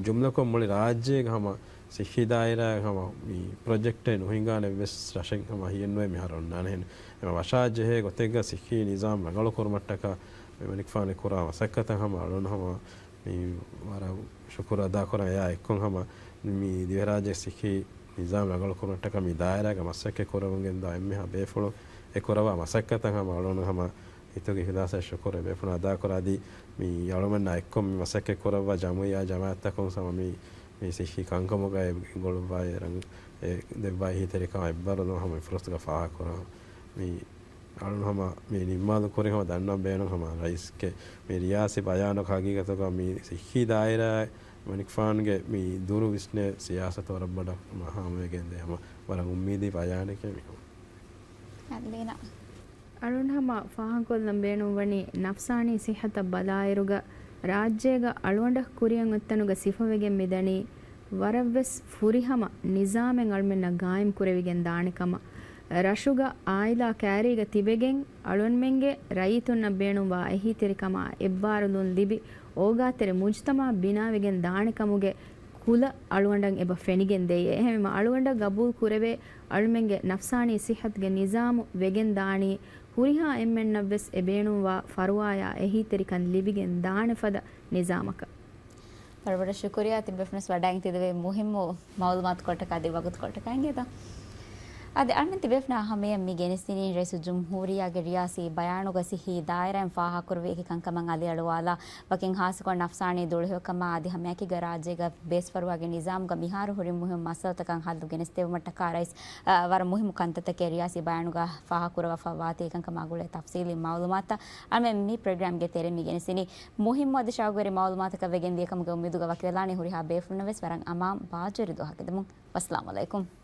ޖުމްލަކޮށް މުޅި ރާއްޖޭގެ ހަމަ ސިއްހީ ދާއިރާއެއް ހަމަ މި ޕްރޮޖެކްޓެއް ނުހިނގާނެ އެއްވެސް ރަށެއް ހަމަ ހިއެއްނުވޭ މިހާރު އޮންނާނެހެން. އެމަ ވަށާ ޖެހޭ ގޮތެއްގަ ސިއްހީ ނިޒާމް ރަނގަޅު ކުރުމަށްޓަކާ މި މަނިކުފާނު ކުރާ މަސައްކަތަށް ހަމަ އަޅުން ހަމަ މި ވަރަށް ޝުކުރު އަދާކުރަން. އެއާ އެއްކޮށް ހަމަ މި ދިވެހިރާއްޖޭގެ ސިއްހީ ނިޒާމް ރަނގަޅު ކުރުމަށްޓަކާ މި ދާއިރާގަ މަސައްކަތް ކުރަމުން ގެންދާ އެންމެހާ ބޭފުޅުން އެ ކުރައްވާ މަސައްކަތަށް ހަމަ އަޅުން ހަމަ ހިތުގެ އިހްލާސާ ޝުކުރު ބޭފުޅުން އަދާކުރާ. އަދި މި އަޅުމެންނާ އެއްކޮށް މި މަސައްކަތް ކުރައްވާ ޖަމުއިއްޔާ ޖަމާއަތްތަކުން ހަމަ މި މި ސިއްހީ ކަންކަމުގައި ގެންގުޅުއްވާ އެ ރަނގަޅު ދެއްވާ އެހީތެރިކަމާ އެއްބާރުލުން ހަމަ އެފުރަސްތުގަ ފާހަގަކުރާ. މި އަޅުން ހަމަ މި ނިންމާލު ކުރި ހަމަ ދަންނަން ބޭނުން ހަމަ ރައީސްގެ މި ރިޔާސީ ބަޔާނަކު ހަގީގަތުގަ މި ސިއްހީ ދާއިރާ މަނިކުފާނުގެ މި ދުރު ވިސްނޭ ސިޔާސަތު ވަރަށް ބޮޑަށް ހާމަވެގެންދޭ ހަމަ ވަރަށް އުއްމީދީ ބަޔާނެކޭ މި ހަމަ. އަދި ލީނާ. އަޅުން ހަމަ ފާހަގަކޮށްލަން ބޭނުންވަނީ ނަފްސާނީ ސިއްހަތަށް ބަލާއިރުގަ ރާއްޖޭގަ އަޅުގަނޑަށް ކުރިއަށް އޮތްތަނުގަ ސިފަވެގެން މިދަނީ ވަރަށްވެސް ފުރިހަމަ ނިޒާމެއް އަޅުމެންނަށް ގާއިމް ކުރެވިގެން ދާނެ ކަމަށް. ރަށުގަ އާއިލާ ކައިރީގަ ތިބެގެން އަޅުންމެންގެ ރައްޔިތުންނަށް ބޭނުންވާ އެހީތެރިކަމާ އެއްބާރުލުން ލިބި އޯގާތެރި މުޖްތަމަޢަށް ބިނާވެގެން ދާނެ ކަމުގެ ކުލަ އަޅުގަނޑަށް އެބަ ފެނިގެން ދެއްޔޭ. އެހެންވީމަ އަޅުގަނޑަށް ގަބޫލު ކުރެވޭ އަޅުމެންގެ ނަފްސާނީ ސިއްހަތުގެ ނިޒާމު ވެގެން ދާނީ ހުރިހާ އެންމެންނަށްވެސް އެ ބޭނުންވާ ފަރުވާޔާ އެހީތެރިކަން ލިބިގެން ދާނެ ފަދަ ނިޒާމަކަށް. ވަރަށް ވަރަށް ޝުކުރިއްޔާ ތިބޭފުޅުން ވަޑައިގެން ތިދެވޭ މުހިއްމު މައުލޫމާތު ކޮށްޓަކާ އަދި ވަގުތު ކޮށްޓަކާ އިނގޭތޯ. އަދި އަޅުމެން ތިބޭފުޅުންނާ ހަމަޔަށް މި ގެނެސްދިނީ ރައީސުލްޖުމްހޫރިއްޔާގެ ރިޔާސީ ބަޔާނުގަ ސިއްހީ ދާއިރާއިން ފާހަގަކުރެވޭ އެކި ކަންކަމަށް އަލިއަޅުވާލާ، ވަކިން ހާއްސަކޮށް ނަފްސާނީ ދުޅަހެޔޮކަމާ އަދި ހަމައެކީގަ ރާއްޖޭގަ ބޭސްފަރުވާގެ ނިޒާމުގަ މިހާރު ހުރި މުހިއްމު މައްސަލަތަކަށް ހައްލު ގެނެސްދެވުމަށްޓަކާ ރައީސް، އަ، ވަރަށް މުހިއްމު ކަންތައްތަކެއް ރިޔާސީ ބަޔާނުގަ ފާހަގަކުރައްވާފަ ވާތީ އެކަންކަމާ ގުޅޭ ތަފްސީލީ މައުލޫމާތުތައް އަޅުމެން މި ޕްރޮގްރާމްގެ ތެރެއިން މި ގެނެސްދިނީ. މުހިއްމު އަދި ޝައުގުވެރި މައުލޫމާތަކަށް ވެގެންދިޔަ ކަމުގެ އުއްމީދުގަ ވަކިވެލާނީ ހުރިހާ ބޭފުޅުންނަށް ވެސް ވަރަށް އަމާން ބާއްޖަވެރި ދުވަހަކަށް ދެމުން. ވައްސަލާމް އަލައިކުމް.